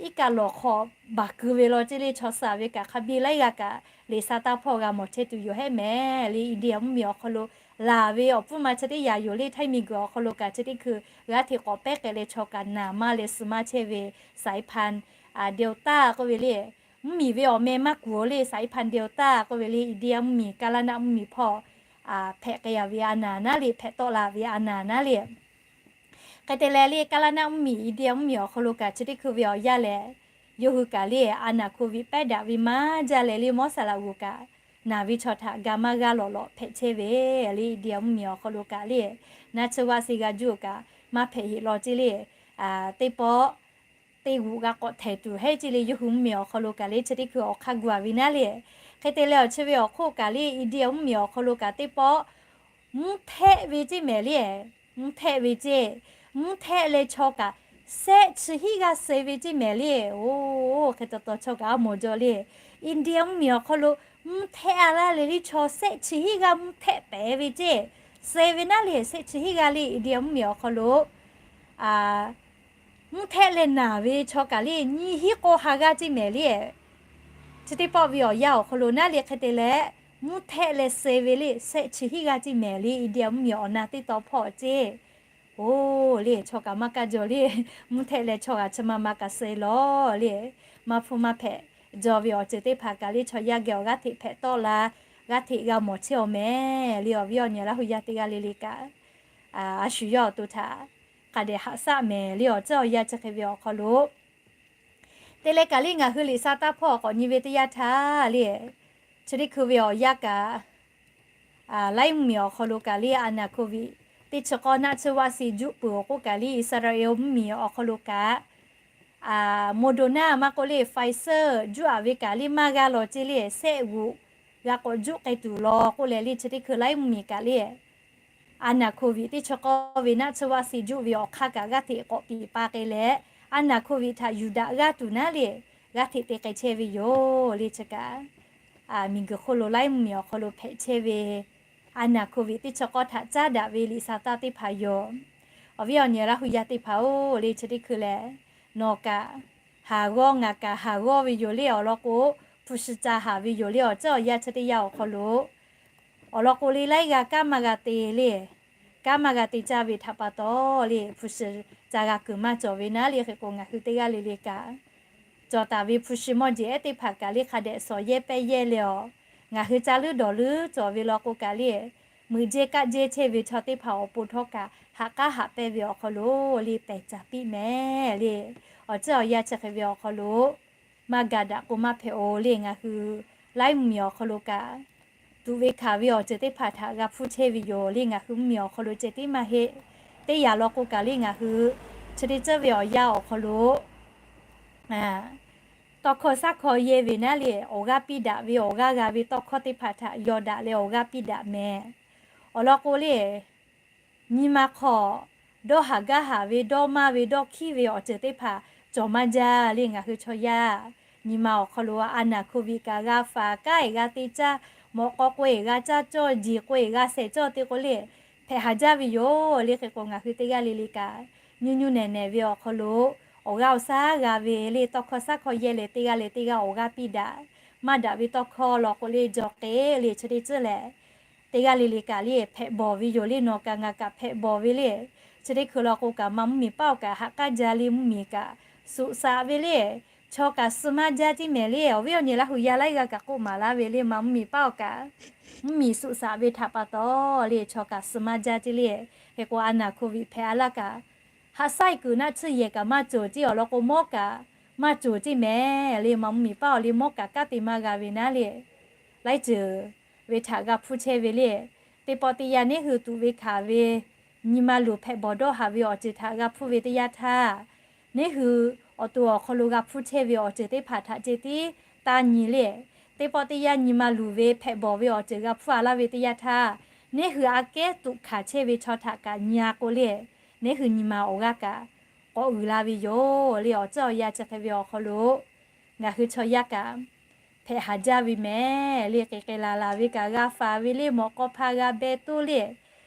iˉ kaˆ lawˬ hk'aw baˬ kuiˬ ve law ceˇ le chaw suh ve kaꞈ hk'a biˇ laiˉ g'aˇ kaꞈ liꞈ sa taˇ hpawˇ g'a mawˬ chehˇ tuˬ yoˬ hehˉ mehˍ le. India mvuhˇmiˬ awˬ hk'aw lo laˬ ve awˬ pfuhˇ ma chi teˇ yanˇ yoˬ le. Htaiˇ miˬguiˬ awˬ hk'aw lo kaꞈ chi teˇ hkui g'aˇ hteꞈ k'awꞈ pehˉ k'ai leh chaw kaꞈ naˍ maˇ leh suh maˇ chehˇ ve สายพันธุ์ Delta k'oˆ ve le, mvuhˇmiˬ ve awˬ meh maˇ kuˬ-o le สายพันธุ์ Delta k'oˆ ve le India mvuhˇmiˬ, Kaˇlaˇ naˆ mvuhˇmiˬ hpawˇ hpehꞈ k'ai a ve a naˍ naˉ le, hpehꞈ tawˆ la ve a naˍ naˉ le. Hk'e te leh le Kaˇlaˇ naˆ mvuhˇmiˬ, India mvuhˇmiˬ awˬ hk'aw lo kaꞈ chi teˇ hkui ve awˬ yanˇ lehˬ, yawˇ hui kaꞈ le a naˍ hkoˍ viˍ pehˉ daꞈ ve maˇ jaˇ leh le mawˇ saˍ laꞈ g'oˍ kaꞈ naˍ ve chaw htaꞈ ga maˇ g'aˇ lawꞈ lawꞈ hpehꞈ chehˇ ve le India mvuhˇmiˬ awˬ hk'aw lo kaꞈ le, naˆ tsuhˇ vaˆ si g'a juˇ kaꞈ maˇ hpehꞈ heˆ law ceˇ le. Teˇ pawˆ teˇ g'uꞈ g'a k'awꞈ htehˍ tuˬ hehˉ ceˇ le yawˇ hui mvuhˇmiˬ awˬ hk'aw lo kaꞈ le chi teˇ hkui awˬ hk'aˇ gu a ve naˉ le. Hk'e te leh awˬ chi ve awˬ hk'oˆ kaꞈ le India mvuhˇmiˬ awˬ hk'aw lo kaꞈ teˇ pawˆ mvuhˇ htehˆ ve ceˇ mehˍ le, mvuhˇ htehˆ ve ceˇ, mvuhˇ htehˆ leh chaw kaꞈ sehˆ chi hiˉ g'aˇ suh ve ceˇ mehˍ le. Oˬ, hk'e taw taw chaw kaꞈ a mawˬ jaw le. India mvuhˇmiˬ awˬ hk'aw lo mvuhˇ htehˆ a laˇ le le chaw sehˆ chi hiˉ g'aˇ mvuhˇ htehˆ pehˍ ve ceˇ, suh ve naˉ le sehˆ chi hiˉ g'aˇ le India mvuhˇmiˬ awˬ hk'aw lo mvuhˇ htehˆ leh naˍ ve chaw kaꞈ le nyiˇ hiˉ k'awˇ ha g'aˇ ceˇ mehˍ le. Chi teˇ pawˆ ve awˬ yanˇ awˬ hk'aw lo naˉ le hk'e te leh mvuhˇ htehˆ leh suh ve le sehˆ chi hiˉ g'aˇ ceˇ mehˍ le India mvuhˇmiˬ awˬ na teˇ taw hpawˇ ceˇ. Oˬ le chaw kaꞈ maˇ kaˇ jaw le, mvuhˇ htehˆ leh chaw kaꞈ chi ma ma kaꞈ suh lawˬ le, maˇ hpfuhˇ maˇ hpehꞈ jaw ve awˬ ceuˬ teˇ hpaˍ kaꞈ le chaw yaˇ geh awˬ g'aˇ hteꞈ hpehꞈ tawˆ la, g'aˇ hteꞈ g'a mawˬ chehˇ awˬ meh le awˬ viˉ awˬ nyi Laˇ hu yaˇ teˇ g'aˇ le le kaꞈ, a shu yawˇ awˬ to htaꞈ hk'a dehꞈ haꞈ shaˆ mehˍ le awˬ ceuˬ awˬ yanˇ chi hk'e ve awˬ hk'aw lo te leh kaꞈ le ngaˬ hui liꞈ sa taˇ hpawˇ k'awꞈ nyi ve teˇ yanˇ htaˇ le, chi teˇ hkui ve awˬ yanˇ kaꞈ laiˉ mvuhˇmiˬ awˬ hk'aw lo kaꞈ le a naˍ hkoˍviˆ teˇ chi k'awˇ naˆ tsuhˇ vaˆ si juˆ peuˬ awˬ k'oˆ kaꞈ le Iˉsaˍreˍlaˆ mvuhˇmiˬ awˬ hk'aw lo kaꞈ Moderna maˇ k'oˆ le Pfizer juˆ aꞈ ve kaꞈ le maˇ g'a lawˬ ceˇ le, sehˆ g'uꞈ g'a k'awꞈ juˆ k'ai tuˬ law k'oˆ leh le chi teˇ hkui laiˉ mvuhˇmiˬ kaꞈ le a naˍ hkoˍviˆ teˇ chi k'awˇ ve naˆ tsuhˇ vaˆ si juˆ ve awˬ hk'aˇ kaꞈ g'aˇ hteꞈ k'awꞈ piˍ pa k'ai leh, a naˍ hkoˍviˆ htaꞈ yuˬ daꞈ g'aˇ tuˬ naˉ le g'aˇ hteꞈ te k'ai chehˇ ve yoˬ le chi kaꞈ miˬguiˬ hk'oˆ lo laiˉ mvuhˇmiˬ awˬ hk'aw lo hpehꞈ chehˇ ve a naˍ hkoˍviˆ teˇ chi k'awˇ htaꞈ caˉ daꞈ ve liꞈ sa taˇ teˇ hpaˍ yoˬ. Awˬ viˉ awˬ nyi Laˇ hu yaˇ teˇ hpaˍ-oˬ le chi teˇ hkui lehˬ, nawˬ kaꞈ haˍ g'awˇ ngaˬ kaꞈ haˍ g'awˇ ve yoˬ le awˬ lawn k'o, hpu shi ca haˍ ve yoˬ le awˬ ceuˬ awˬ yanˇ chi teˇ yanˇ awˬ hk'aw lo awˬ lawn k'o le laiˉ g'a kanˉ maˇ g'a te le, kanˉ maˇ g'a te caˇ ve htaꞈ pa taw le hpu shi ca g'a kuiˬ maˇ cawˬ ve naˉ le hk'e k'o ngaˬ hui teˇ g'aˇ le le kaꞈ cawˬ taˍ ve hpu shi mawˇ jeˬ ehˉ teˇ hpaˍ kaꞈ le hk'a dehꞈ shawˍ yehˇ pehˇ yehˇ leh awˬ, ngaˬ hui caˇ leuˉ dawˬ leuˉ cawˬ ve law k'o kaꞈ le, meuꞈ jehˇ kaˆ jehˇ chehˇ ve chaw teˇ hpaˍ awˬ pon htawˇ kaꞈ haꞈ k'aˉ haꞈ pehnˇ ve awˬ hk'aw lo le pehˬ caˍ piˇ mehˍ le. Awˬ ceuˬ awˬ yanˇ chi hk'e ve awˬ hk'aw lo maˇ ga daꞈ k'o maˇ hpehꞈ-oˬ le ngaˬ hui laiˉ mvuhˇmiˬ awˬ hk'aw lo kaꞈ tuꞈ ve hkanˍ ve awˬ ceuˬ teˇ hpaˍ htaꞈ g'a hpuˇ chehˇ ve yoˬ le ngaˬ hui mvuhˇmiˬ awˬ hk'aw lo ceh tiˉ maˇ heˆ. Teˇ yanˇ law k'o kaꞈ le ngaˬ hui chi teˇ ceuˬ ve awˬ yanˇ awˬ hk'aw lo tawˇ hkawˇ shaˉ hkawˇ yehˇ ve naˉ le awˬ g'aˇ piˇ daꞈ ve awˬ g'aˇ g'a ve tawˇ hkawˇ teˇ hpaˍ htaꞈ yaw daꞈ leh awˬ g'aˇ piˇ daꞈ mehˍ. Awˬ lawn k'o le nyi ma hk'aw dawˇ haˍ gaˇ haˍ ve dawˇ maˇ ve dawˇ hkiˉ ve awˬ ceuˬ teˇ hpaˍ cawˬ maˇ jaˇ le ngaˬ hui chaw yaˇ nyi ma awˬ hk'aw lo a naˍ hkoˍviˆ kaꞈ g'a faˍ kaˉ eˬ g'a te caˇ, mawꞈ k'aw k'o eˬ g'a caˇ cawˇ, jeˬ k'o eˬ g'a shehˍ cawˇ te k'o le hpehꞈ haˍ jaˇ ve yoˬ le hk'e k'o ngaˬ hui teˇ g'aˇ le le kaꞈ nyi nyi nehˬ nehˬ ve awˬ hk'aw lo awˬ g'aˇ awˬ shaˉ g'a ve le tawˇ hkawˇ shaˉ hkawˇ yehˇ leh teˇ g'aˇ leh teˇ g'aˇ awˬ g'aˇ piˇ daꞈ, maˇ daꞈ ve tawˇ hkawˇ law k'o le jaw k'e le chi teˇ ceuˬ lehˬ teˇ g'aˇ le le kaꞈ le hpehꞈ bawˬ ve yoˬ le nawˬ kaꞈ ngaˬ kaꞈ hpehꞈ bawˬ ve le. Chi teˇ hkui law k'o kaꞈ ma mvuhˇmiˬ paˆ awˬ kaꞈ haꞈ k'aˉ jaˇ le mvuhˇmiˬ kaꞈ suꞈ shaꞈ ve le chaw kaꞈ suh maˇ jaˇ tiˉ mehˍ le awˬ viˉ awˬ nyi Laˇ hu yaˇ laiˉ g'aˇ kaꞈ k'oˆ maˍ laˇ ve le ma mvuhˇmiˬ paˆ awˬ kaꞈ mvuhˇmiˬ suꞈ shaꞈ ve htaꞈ pa taw le chaw kaꞈ suh maˇ jaˇ tiˉ le. Hk'e k'o a naˍ hkoˍviˆ hpehꞈ a laˇ kaꞈ haꞈ shaˉ e kuiˬ naˆ tsuhˇ yehˬ kaꞈ maˇ cawˬ ceˇ awˬ lawn k'o mawˉ kaꞈ maˇ cawˬ ceˇ mehˍ le ma mvuhˇmiˬ paˆ awˬ le mawˉ kaꞈ kanˉ te maˇ g'a ve naˉ le laiˉ ceuˬ ve htaꞈ g'a hpuˇ chehˇ ve le. Teˇ pawˆ teˇ yanˇ neˇ hui tuꞈ ve hkanˍ ve nyi ma luˬ hpehꞈ bawˬ dawˇ haˍ ve awˬ ceuˬ htaꞈ g'a hpuˇ ve teˇ yanˇ htaˇ, neˇ hui awˬ to awˬ hk'aw lo g'a hpuˇ chehˇ ve awˬ ceuˬ teˇ hpaˍ htaꞈ ceh tiˉ taˇ nyi le. Teˇ pawˆ teˇ yanˇ nyi ma luˬ ve hpehꞈ bawˬ ve awˬ ceuˬ g'a hpuˇ a laˇ ve teˇ yanˇ htaˇ, neˇ hui aꞈ kehˉ tuꞈ hkanˍ chehˇ ve chaw htaꞈ kaꞈ nyi a k'o le, neˇ hui nyi ma awˬ g'aˇ kaꞈ k'awꞈ g'uiˬ la ve yoˬ le awˬ ceuˬ awˬ yanˇ chi hk'e ve awˬ hk'aw lo ngaˬ hui chaw yaˇ kaꞈ hpehꞈ haˍ jaˇ ve mehˍ le k'e k'e laˬ laˬ ve kaꞈ g'a faˍ ve le mawꞈ k'aw hpa g'a beh toˇ le.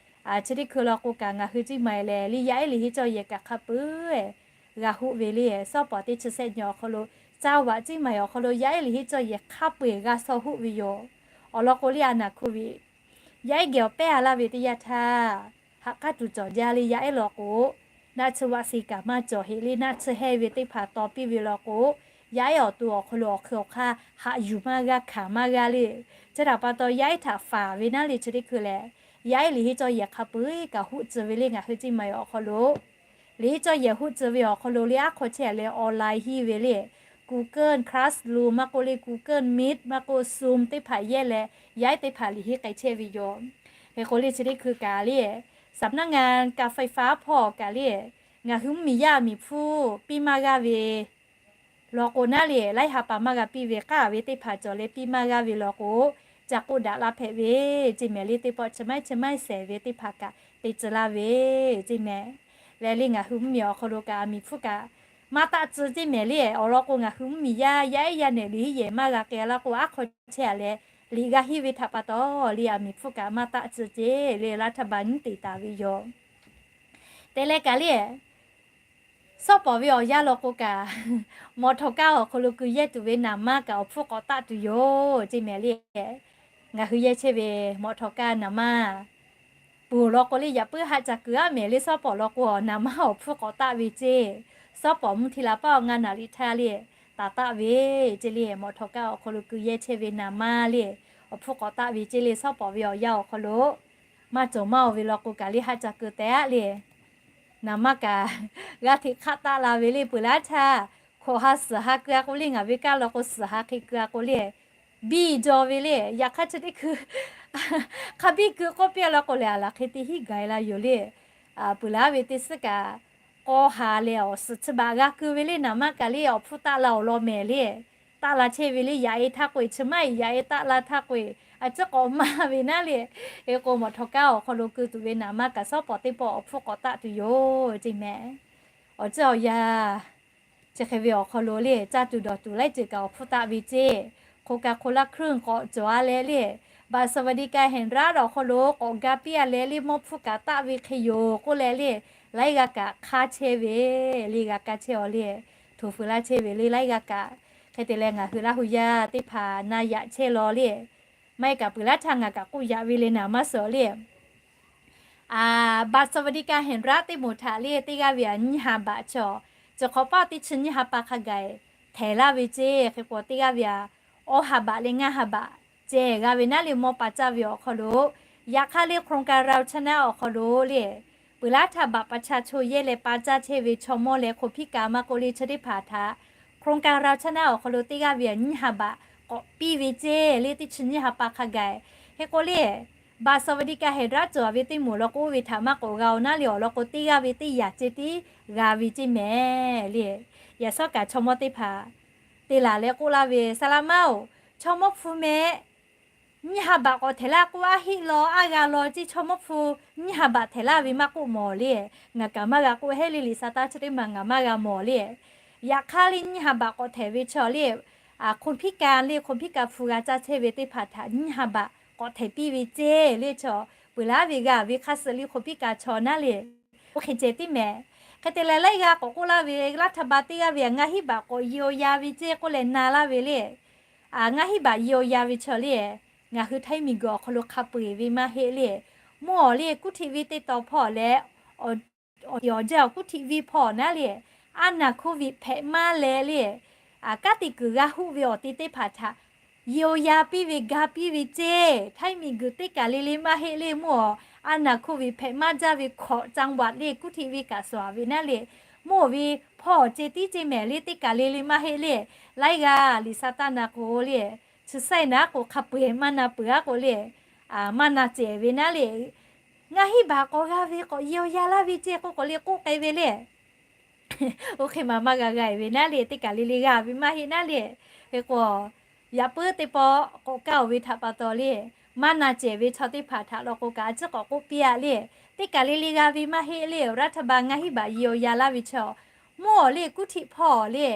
Chi teˇ hkui law k'o kaꞈ ngaˬ hui ciˇ ma e lehˬ le yaˇ ehˉ liꞈ henˇ cawˇ yehˬ kaꞈ hk'a peu-eˬ g'a hoˆ ve le. Sawˉ pawˍ teˇ chi sehˆ nyi awˬ hk'aw lo caˇ vaꞈ ciˇ ma e awˬ hk'aw lo yaˇ ehˉ liꞈ henˇ cawˇ yehˬ hk'a peu-eˬ g'a shaw hoˆ ve yoˬ. Awˬ lawn k'o le a naˍ hkoˍviˆ yaˇ ehˉ geh awˬ pehˉ a laˇ ve teˇ yanˇ htaˇ, haꞈ k'aˉ tuˬ cawˬ jaˇ le yaˇ ehˉ law k'o, naˆ tsuhˇ vaˆ si kaꞈ maˇ cawˬ heˆ le naˆ tsuhˇ hehˇ ve teˇ hpaˍ taw piˇ ve law k'o, yaˇ ehˉ awˬ to awˬ hk'aw lo awˬ hk'eun awˬ hk'aˇ haꞈ yuˬ maˇ g'aˇ hkanˍ maˇ g'aˇ le. Chi htaꞈ pa taw yaˇ ehˉ htaꞈ faˍ ve naˉ le chi teˇ hkui lehˬ, yaˇ ehˉ liꞈ henˇ cawˇ yehˬ hk'a peu-eˬ kaꞈ hoˆ tcuh ve le ngaˬ hui ciˇ ma e awˬ hk'aw lo. Liꞈ henˇ cawˇ yehˬ hoˆ tcuh ve awˬ hk'aw lo le aˉ hk'aw chehˇ leh online hiˇ ve le, Google Classroom maˇ k'oˆ le Google Meet maˇ k'oˆ Zoom teˇ hpaˍ yehˇ leh yaˇ ehˉ teˇ hpaˍ liꞈ henˇ k'ai chehˇ ve yoˬ. Hk'e k'o le chi teˇ hkui kaꞈ le สำนักงานการไฟฟ้า hpawˇ kaꞈ le ngaˬ hui mvuhˇmiˬ yaˇ miˬ hpfuhˇ piˇ maˇ g'aˇ ve law k'o naˉ le laiˉ ha pa maˇ g'a piˇ ve k'aˉ ve teˇ hpaˍ cawˬ leh piˇ maˇ g'aˇ ve law k'o, ca k'oˆ daꞈ laˇ hpehꞈ ve ceˇ mehˍ le teˇ pawˆ chi maiˉ chi maiˉ shehˍ ve teˇ hpaˍ kaꞈ te tcuh laˇ ve ceˇ mehˍ. Leh le ngaˬ hui mvuhˇmiˬ awˬ hk'aw lo kaꞈ miˬ hpfuhˇ kaꞈ maˇ taˆ tcuh ceˇ mehˍ le awˬ lawn k'o ngaˬ hui mvuhˇmiˬ yaˇ yaˇ ehˉ yaˇ nehˬ liꞈ henˇ yehˬ maˇ g'a k'ai laˇ k'o aˉ hk'aw chehˇ a leh liꞈ g'a hiˇ ve htaꞈ pa taw le a miˬ hpfuhˇ kaꞈ maˇ taˆ tcuh ceˇ le laˇ htaˇ ba nyiˉ te taˍ ve yoˬ. Te leh kaꞈ le Sawˉ pawˍ ve awˬ yanˇ law k'o kaꞈ, mawꞈ htawꞈ kaˇ awˬ hk'aw lo keu yehˇ tuˬ ve naˍ manˇ kaꞈ awˬ hpfuhˇ k'awꞈ taˆ tuˬ yoˬ ceˇ mehˍ le. Ngaˬ hui yehˇ chehˇ ve mawꞈ htawꞈ kaˇ naˍ manˇ peuˬ law k'o le yaꞈ puiˉ haˆ ca kuiˬ aˉ mehˍ le sawˉ pawˍ law k'o naˍ manˇ awˬ hpfuhˇ k'awꞈ taˆ ve ceˇ. Sawˉ pawˍ mvuhˇ hti la paˆ awˬ ngaˇ naˍ riˍ htaˇ le taˍ taˆ ve ceˇ le. Mawꞈ htaw kaˉ awˬ hk'aw lo keu yehˇ chehˇ ve naˍ manˇ le, awˬ hpfuhˇ k'awꞈ taˆ ve ceˇ le. Shawˉ pawˍ ve awˬ yanˇ awˬ hk'aw lo maˇ cawˬ maˇ oˬ ve law k'o kaꞈ le, haˉ ca keu teh aˆ le. Naˍ manˇ kaꞈ g'aˇ hteꞈ hk'aˆ taˆ la ve le. Peuˬ laˇ htaˇ, hkawꞈ ha suhˍ ha keu a k'o le, ngaˬ ve kaˇ law k'o suhˍ ha hk'e keu a k'o le, biˇ jaw ve le. Yaꞈ hk'aˇ chi teˇ hkui hk'a biˇ keu k'oˆ piˇ a law k'o lehˬ, a laˬ hk'e te hiˉ gaˬ e la yoˬ le. Peuˬ laˇ ve teˇ suhˉ kaꞈ k'aw ha leh awˬ suhˍ chi baꞈ g'a keu ve le. Naˍ manˇ kaꞈ le awˬ hpfuhˇ taˆ la awˬ lawn mehˍ le. Taˆ la chehˇ ve le. Yaꞈ e htaˇ k'o e chi maˇ e, yaꞈ e taˆ la htaˇ k'o e a ciˉ k'awꞈ maˇ ve naˉ le. Hk'e k'o mawꞈ htaw kaˉ awˬ hk'aw lo keu tuˬ ve naˍ manˇ kaꞈ shawˉ pawˍ teˇ pawˆ awˬ hpfuhˇ k'awꞈ taˆ tuˬ yoˬ ceˇ mehˍ. Awˬ ciˉ awˬ yanˇ chi hk'e ve awˬ hk'aw lo le, caˇ tuˬ dawˬ tuˬ laiˉ ceuˬ kaꞈ awˬ hpfuhˇ taˆ ve ceˇ. Hk'o ka hk'o laˇ hkruˆ k'awꞈ cawˬ a leh le, baꞈ สวัสดิการแห่งรัฐ awˬ hk'aw lo k'awꞈ ga piˇ a leh le, mawˇ hpfuhˇ kaꞈ taˆ ve hk'e yoˬ k'oˆ leh le, laiˉ g'aˇ kaꞈ hk'aˇ chehˇ ve le, g'a kaˇ chehˇ aˬ le, htoꞈ feu laˇ chehˇ ve le laiˉ g'aˇ kaꞈ. Hk'e te leh ngaˬ hui Laˇ hu yaˇ teˇ hpaˍ na yaꞈ chehˇ law le. Maˇ heˆ kaꞈ peuˬ laˇ htaˇ ngaˬ kaꞈ k'oˆ yaꞈ ve le naˍ manˇ suhˍ le. บัตรสวัสดิการแห่งรัฐ teˇ moˍ htaꞈ le teˇ g'aˇ ve aꞈ nyiˇ ha baꞈ chaw, chi hk'awꞈ paˇ teˇ chi nyiˇ ha pa hk'a gaˬ htehˍ laˇ ve ceˇ. Hk'e k'o teˇ g'aˇ ve aꞈ awˇ ha baꞈ leh ngaˇ ha baꞈ ceh g'a ve naˉ le, mawˇ pa caˇ ve awˬ hk'aw lo. Yaꞈ hk'aˇ le โครงการเราชนะ awˬ hk'aw lo le, peuˬ laˇ htaˇ บัตรประชาชน yehˇ leh pa caˇ chehˇ ve chaw mawˇ leh hk'o hpiˇ kaꞈ maˇ k'oˆ le, chi teˇ hpaˍ htaꞈ โครงการเราชนะ awˬ hk'aw lo teˇ g'aˇ ve aꞈ nyiˇ ha baꞈ k'awꞈ piˇ ve ceˇ le, teˇ chi nyiˇ ha pa hk'a gaˬ. Hk'e k'o le, บัตรสวัสดิการแห่งรัฐ cawˬ ve teˇ moˍ law k'o oˇ ve htaꞈ maˇ k'awꞈ g'a oˬ naˉ le, awˬ lawn k'o teˇ g'aˇ ve teˇ yaꞈ ceh tiˉ g'a ve ceˇ mehˍ le. Yaꞈ shawˉ kaꞈ chaw mawˇ teˇ hpaˍ te laˬ leh k'oˆ laˇ ve, Saˍ laꞈ maˇ oˬ, chaw mawˇ hpu meh nyiˇ ha baꞈ k'awꞈ htehˍ laˇ k'oˆ, aˉ heˆ law aˉ g'a law ceˇ, chaw mawˇ hpu nyiˇ ha baꞈ htehˍ laˇ ve maˇ k'oˆ mawˬ le. Ngaˬ kaꞈ maˇ g'a k'oˆ heˆ le, liꞈ sa taˇ chi teˇ maˬ ngaˬ maˇ g'a mawˬ le. Yaꞈ hk'aˇ le nyiˇ ha baꞈ k'awꞈ htehˍ ve chaw le, คนพิการ le, คนพิการ hpu g'a caˇ chehˇ ve teˇ hpaˍ htaꞈ nyiˇ ha baꞈ k'awꞈ htehˍ piˇ ve ceˇ le. Chaw peuˬ laˇ ve g'a ve hk'a suh le คนพิการ chaw naˉ le, oˇ hk'e ceh tiˉ mehˍ. Hk'e te leh laiˉ g'aˇ k'awꞈ k'oˆ laˇ ve, รัฐบาล teˇ g'aˇ ve aꞈ ngaˇ hinˉ baꞈ k'awꞈ yehˬ awˬ ya ve ceˇ k'oˆ leh na laˇ ve le. Ngaˇ hinˉ baꞈ yehˬ awˬ ya ve chaw le, ngaˬ hui htaiˇ miˬ guiˬ awˬ hk'aw lo hk'a peu eˬ ve maˇ heˆ le. Mvuhˇ awˬ le kuˇ htiꞈ vi te tawˍ hpawˇ leh, awˬ tiꞈ awˬ jaˇ awˬ kuˇ htiꞈ vi hpawˇ naˉ le, aˉ naˬ โควิด hpehꞈ maˇ leh le, kanˉ te kuiˬ g'a huˆ ve awˬ ti teˇ hpaˍ htaꞈ yehˬ awˬ ya piˇ ve ga piˇ ve ceˇ. Htaiˇ miˬ guiˬ teˇ kaˬ le le maˇ heˆ le. Mvuhˇ awˬ aˉ naˬ โควิด hpehꞈ maˇ jaˇ ve hkawꞈ จังหวัด le kuˇ htiꞈ ve kaꞈ suhˍ ve naˉ le, mvuhˇ awˬ ve hpawˇ awˬ ceh tiˉ ceˇ mehˍ le, teˇ kaˬ le le maˇ heˆ le. Laiˉ g'aˇ liꞈ sa taˇ na k'o le, chi saiˉ naˉ k'o hk'a peu eˬ maˇ na peuˬ aˉ k'o le, maˇ na cehˬ ve naˉ le. Ngaˇ hinˉ baꞈ k'awꞈ g'a ve k'awꞈ yehˬ awˬ ya laˇ ve ceˇ k'oˆ k'awꞈ le k'oˆ k'ai ve le. Oˇ hk'e maˬ maˇ g'a g'a ve naˉ le, teˇ kaˬ le le g'a ve maˇ heˆ naˉ le. Hk'e k'o, yaꞈ puiˉ teˇ pawˆ k'awꞈ kaˇ oˬ ve htaꞈ pa taw le, maˇ na cehˬ ve chaw teˇ hpaˍ htaꞈ law k'o kaꞈ a ciˉ k'awꞈ k'oˆ piˇ aꞈ le. Teˇ kaˬ le le g'a ve maˇ heˆ le. รัฐบาล ngaˇ hinˉ baꞈ yehˬ awˬ ya laˇ ve chaw, mvuhˇ awˬ le kuˇ htiꞈ hpawˇ le,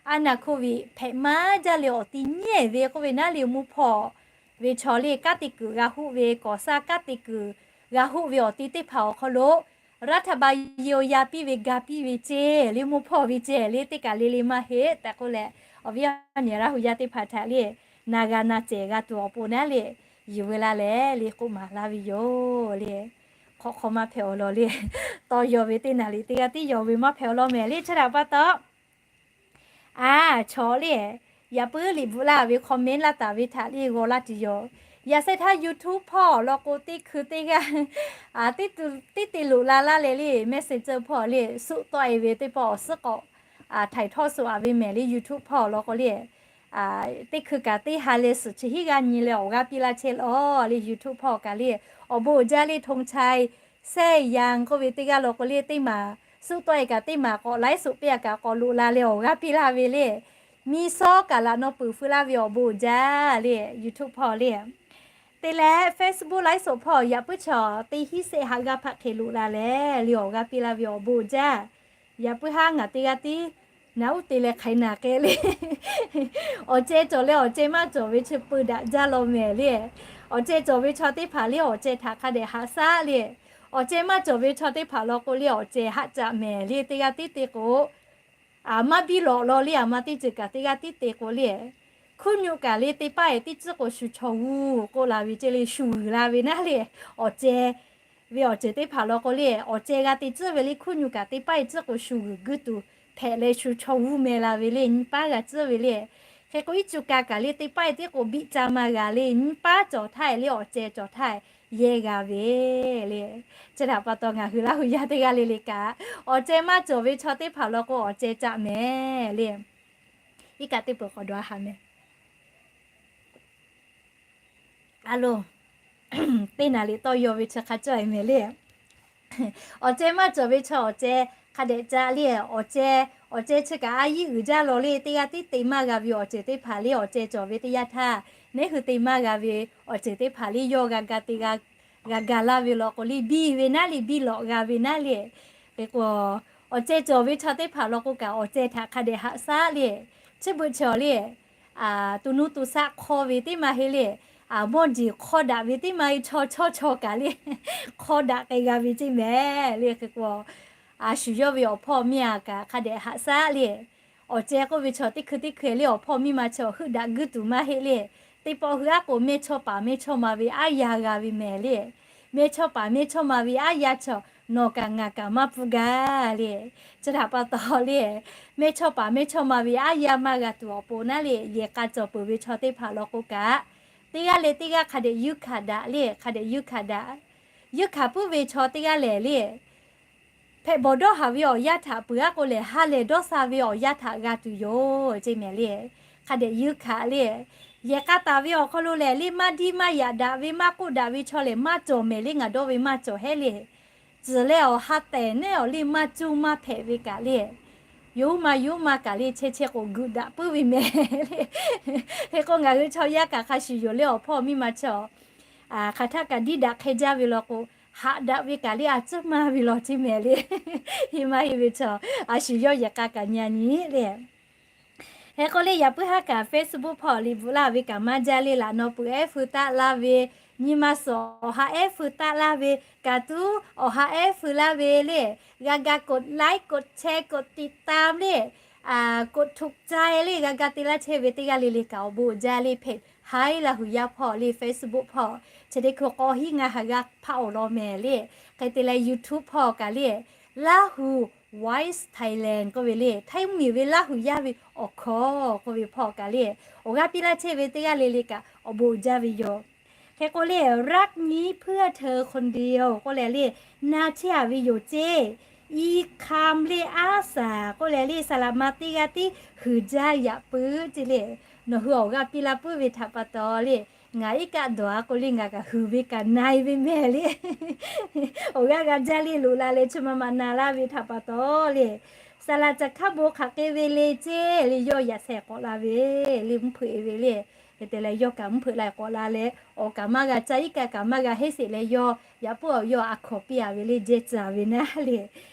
aˉ naˬ โควิด hpehꞈ maˇ jaˇ leh awˬ ti nyiˉ ve k'oˆ ve naˉ le, mvuhˇ hpawˇ ve chaw le kanˉ te kuiˬ g'a huˆ ve, ก่อสร้าง kanˉ te kuiˬ g'a huˆ ve awˬ ti teˇ hpaˍ awˬ hk'aw lo รัฐบาล yehˬ awˬ ya piˇ ve ga piˇ ve ceˇ le, mvuhˇ hpawˇ ve ceˇ le, teˇ kaˬ le le maˇ heˆ tehꞈ k'oˆ leh, awˬ viˉ awˬ nyi Laˇ hu yaˇ teˇ hpaˍ htaꞈ le, na g'a na cehˬ g'a tuˬ awˬ pon naˉ le, yuˬ ve la lehˬ le k'oˆ maˍ laˇ ve yoˬ le. Hk'awꞈ hk'aw maˇ hpehꞈ awˬ lawn le, tawˇ yaw ve teˇ naˍ riˍ teˇ g'aˇ tiˉ yaw ve maˇ hpehꞈ awˬ lawn mehˍ le. Chi htaꞈ pa taw, a, chaw le, yaꞈ puiˉ liꞈ bvuhꞈ laˇ ve comment laˇ taˍ ve htaꞈ le g'aw laˇ tuˬ yoˬ. Yaꞈ shehˍ htaˇ YouTube hpawˇ awˬ lawn k'o teˇ hkui teˇ g'aˇ teˇ te loꞈ la laˇ leh le, Messenger hpawˇ le suˆ tawˆ e ve teˇ pawˆ awˬ suhˉ k'awꞈ htaiˍ htawˇ suh a ve mehˍ le. YouTube hpawˇ awˬ lawn k'o le, teˇ hkui kaꞈ teˇ ha leh suhˍ chi hiˉ g'aˇ nyi leh awˬ g'aˇ piˇ laˇ chehˇ law le. YouTube hpawˇ kaꞈ le, awˬ bon uiˍ jaˇ le, ธงชัย แซ่หยัง k'oˆ ve teˇ g'aˇ law k'o le, teˇ maˬ suˆ tawˆ e kaꞈ teˇ maˬ k'awꞈ ไลฟ์สด piˇ a kaꞈ k'awꞈ loꞈ la leh awˬ g'aˇ piˇ laˇ ve le. Miˬ shawˉ kaꞈ laꞈ naw peuˬ feu laˇ ve awˬ bon uiˍ jaˇ le. YouTube hpawˇ le, te leh Facebook ไลฟ์สด hpawˇ yaꞈ puiˉ chaw teˇ hiˉ shehˆ haꞈ g'aˇ hpaˆ hk'e loꞈ la leh le awˬ g'aˇ piˇ laˇ ve awˬ bon uiˍ jaˇ. Yaꞈ puiˉ haˉ ngaˬ teˇ g'aˇ tiˉ naˬ uˉ te leh hk'aiˍ naˬ k'ai le. Awˬ ceh cawˬ leh awˬ ceh maˇ cawˬ ve chi peu daꞈ jaˇ law mehˍ le. Awˬ ceh cawˬ ve chaw teˇ hpaˍ le awˬ ceh htaꞈ hk'a dehꞈ haꞈ shaˉ le. Awˬ ceh maˇ cawˬ ve chaw teˇ hpaˍ law k'o le awˬ ceh haˆ caꞈ mehˍ le. Teˇ g'aˇ tiˉ te k'o, a, maˇ biˇ lawꞈ law le. A ma teˇ ceuˬ kaꞈ teˇ g'aˇ tiˉ te k'o le, hkuˇ nyu kaꞈ le teˇ paˆ e teˇ ciˉ k'o shu chaw g'uˇ k'oˆ la ve ceˇ le, shu g'uiˬ la ve naˉ le. Awˬ ceh ve awˬ ceuˬ teˇ hpaˍ law k'o le, awˬ ceh g'a te tcuhˉ ve le, hkuˇ nyu kaꞈ teˇ paˆ e ciˉ k'o shu g'uiˬ guiˇ tuˬ hpehꞈ leh shu chaw g'uˇ meh la ve le, nyiˇ paˉ g'a tcuhˉ ve le. Hk'e k'o, iˉ cuˇ ka kaꞈ le teˇ paˉ e tiˉ k'o biˇ ca maˇ g'a le, nyiˇ paˉ cawˬ htaˇ le awˬ ceh cawˬ htaˇ yehˇ g'a ve le. Chi htaꞈ pa taw ngaˬ hui Laˇ huˍ yaˇ teˇ g'aˇ le le kaꞈ, awˬ ceh maˇ cawˬ ve chaw teˇ hpaˍ law k'o awˬ ceh caˆ mehˍ le. Iˉ kaˆ teˇ peuˬ k'awꞈ dawˬ a haꞈ mehˍ. A lo, teˇ naˍ riˍ tawˇ yaw ve chi hk'a cawˇ e mehˍ le. Awˬ ceh maˇ cawˬ ve chaw awˬ ceh hk'a dehꞈ caˆ le. Awˬ ceh, awˬ ceh chi kaꞈ a yiˉ uiˍ jaˇ law le. Teˇ g'aˇ tiˉ te maˇ g'a ve awˬ ceuˬ teˇ hpaˍ le, awˬ ceh cawˬ ve teˇ yanˇ htaˇ, neˉ hui te maˇ g'a ve awˬ ceuˬ teˇ hpaˍ le yawˇ g'a ga te g'a, g'a ga laˇ ve law k'o le biˇ ve naˉ le, biˇ lawꞈ g'a ve naˉ le. Hk'e k'o, awˬ ceh cawˬ ve chaw teˇ hpaˍ law k'o kaꞈ awˬ ceh htaꞈ hk'a dehꞈ haꞈ shaˉ le. Chi beuꞈ chaw le, to nuˇ to shaˆ hk'awˇ ve teˇ maˇ heˆ le. Mawˇ jeˬ hk'awˇ daꞈ ve teˇ maˇ heˆ, chaw chawˇ chaw kaꞈ le hk'awˇ daꞈ k'ai g'a ve ceˇ mehˍ le. Hk'e k'o, a shu yawˇ ve awˬ hpawˇ miˇ a kaꞈ hk'a dehꞈ haꞈ shaˉ le. Awˬ ceh k'oˆ ve chaw teˇ hkui teˇ hkui le awˬ hpawˇ miˇ ma chi awˬ heuˆ daꞈ guiˇ tuˬ maˇ heˆ le. Teˇ pawˆ hui aˉ k'o mehˇchawˇ paˍ mehˇchawˇma ve aˉ yaˇ g'a ve mehˍ le. Mehˇchawˇ paˍ mehˇchawˇma ve aˉ yaˇ chaw nawˬ kaꞈ ngaˬ kaꞈ maˇ pfuhˇ gaˇ le. Chi htaꞈ pa taw le, mehˇchawˇ paˍ mehˇchawˇma ve aˉ yaˇ maˇ g'a tuˬ awˬ pon naˉ le, yehˬ k'a cawˬ peuˬ ve chaw teˇ hpaˍ law k'o kaꞈ, teˇ g'aˇ leh teˇ g'aˇ hk'a dehꞈ yuˇ hkanˍ daꞈ le, hk'a dehꞈ yuˇ hkanˍ daꞈ. Yuˇ hkanˍ puiˉ ve chaw teˇ g'aˇ lehˬ le, hpehꞈ bawˬ dawˇ haˍ ve awˬ yanˇ htaꞈ peuˬ aˉ k'o lehˬ, ha lehˬ dawˇ sha ve awˬ yanˇ htaꞈ g'a tuˬ yoˬ ceˇ mehˍ le. Hk'a dehꞈ yuˇ hkanˍ le. Yehˬ k'a taˍ ve awˬ hk'aw lo lehˬ le, maˇ diˇ maˇ yaꞈ daꞈ ve, maˇ k'oˆ daꞈ ve chaw lehˬ maˇ cawˬ mehˍ le, ngaˬ dawˇ ve maˇ cawˬ hehˉ le. Tcuhˬ leh awˬ ha tehˬ neˉ awˬ le maˇ cuˇ maˇ hpehꞈ ve kaꞈ le, yawˇ huiˉ ma yawˇ huiˉ ma kaꞈ le chehˇ chehˇ k'o guꞈ daꞈ puiˉ ve mehˍ le. Hk'e k'o ngaˬ hui chaw yaˇ kaꞈ hk'a shuˍ yoˬ le, awˬ hpawˇ miˇ ma chaw hk'aˬ htaˇ kaꞈ diˇ daꞈ hk'e jaˇ ve law k'o, haꞈ daꞈ ve kaꞈ le a tcuhˉ maˇ ve law ceˇ mehˍ le. Heˆ maˇ heˆ ve chaw, a shu yawˇ yehˬ k'a kaꞈ nyi a nyi le. Hk'e k'o le, yaꞈ puiˉ haˉ kaꞈ Facebook hpawˇ liꞈ bvuhꞈ laˇ ve kaꞈ maˇ jaˇ le, laꞈ naw peuˬ ehˉ feu taˆ laˇ ve, nyi ma suhˍ awˬ ha ehˉ feu taˆ laˇ ve, kaꞈ tuˉ awˬ ha ehˉ feu laˇ ve le, g'a ga กดไลค์ กดแชร์ กดติดตาม le, กดถูกใจ le, g'a ga te laˇ chehˇ ve teˇ g'aˇ le le kaꞈ awˬ bon uiˍ jaˇ le. Hpeꞈ haiˉ Laˇ huˍ yaˇ hpawˇ le, Facebook hpawˇ chi teˇ hkui k'aw hiˉ ngaˇ ha g'aˇ hpaˆ awˬ lawn mehˍ le. Hk'e te leh YouTube hpawˇ kaꞈ le, Laˇ huˍ Voice Thailand k'oˆ ve le, Htaiˇ mvuhˇmiˬ ve Laˇ huˍ yaˇ ve awˬ hkawˇ k'oˆ ve hpawˇ kaꞈ le, awˬ g'aˇ piˇ laˇ chehˇ ve teˇ g'aˇ le le kaꞈ awˬ bon uiˍ jaˇ ve yoˬ. Hk'e k'o le, รักนี้เพื่อเธอคนเดียว k'oˆ leh le, na chehˇ a ve yoˬ ceˇ. อีกคำ le, aˉ saˍ k'oˆ leh le, saˍ laꞈ ma teˇ g'aˇ tiˉ huiˍ jaˇ yaꞈ puiˉ ceˇ le. Nawˬ hui awˬ g'aˇ piˇ laˇ puiˉ ve htaꞈ pa taw le, ngaˬ iˉ kaˆ dawˬ a k'o le ngaˬ kaꞈ huiˍ ve kaꞈ na e ve mehˍ le. Awˬ g'aˇ g'a jaˇ le, loꞈ la leh chi ma ma na laˇ ve htaꞈ pa taw le, saˍ laꞈ caˬ hkaˉ bon hk'aˬ k'ai ve le ceˇ le, yawˇ yaꞈ sheh k'awꞈ la ve le, mvuhˇ hpeuꞈ e ve le. Hk'e te leh yawˇ kaꞈ mvuhˇ hpeuꞈ la k'awꞈ la leh, awˬ kaꞈ maˇ g'a caˇ, iˉ kaˆ kaꞈ maˇ g'a heˆ sheˍ leh, yawˇ yaꞈ puiˉ awˬ yawˇ a hkawnˍ piˇ a ve le, jehˇ tcuh a ve naˉ le.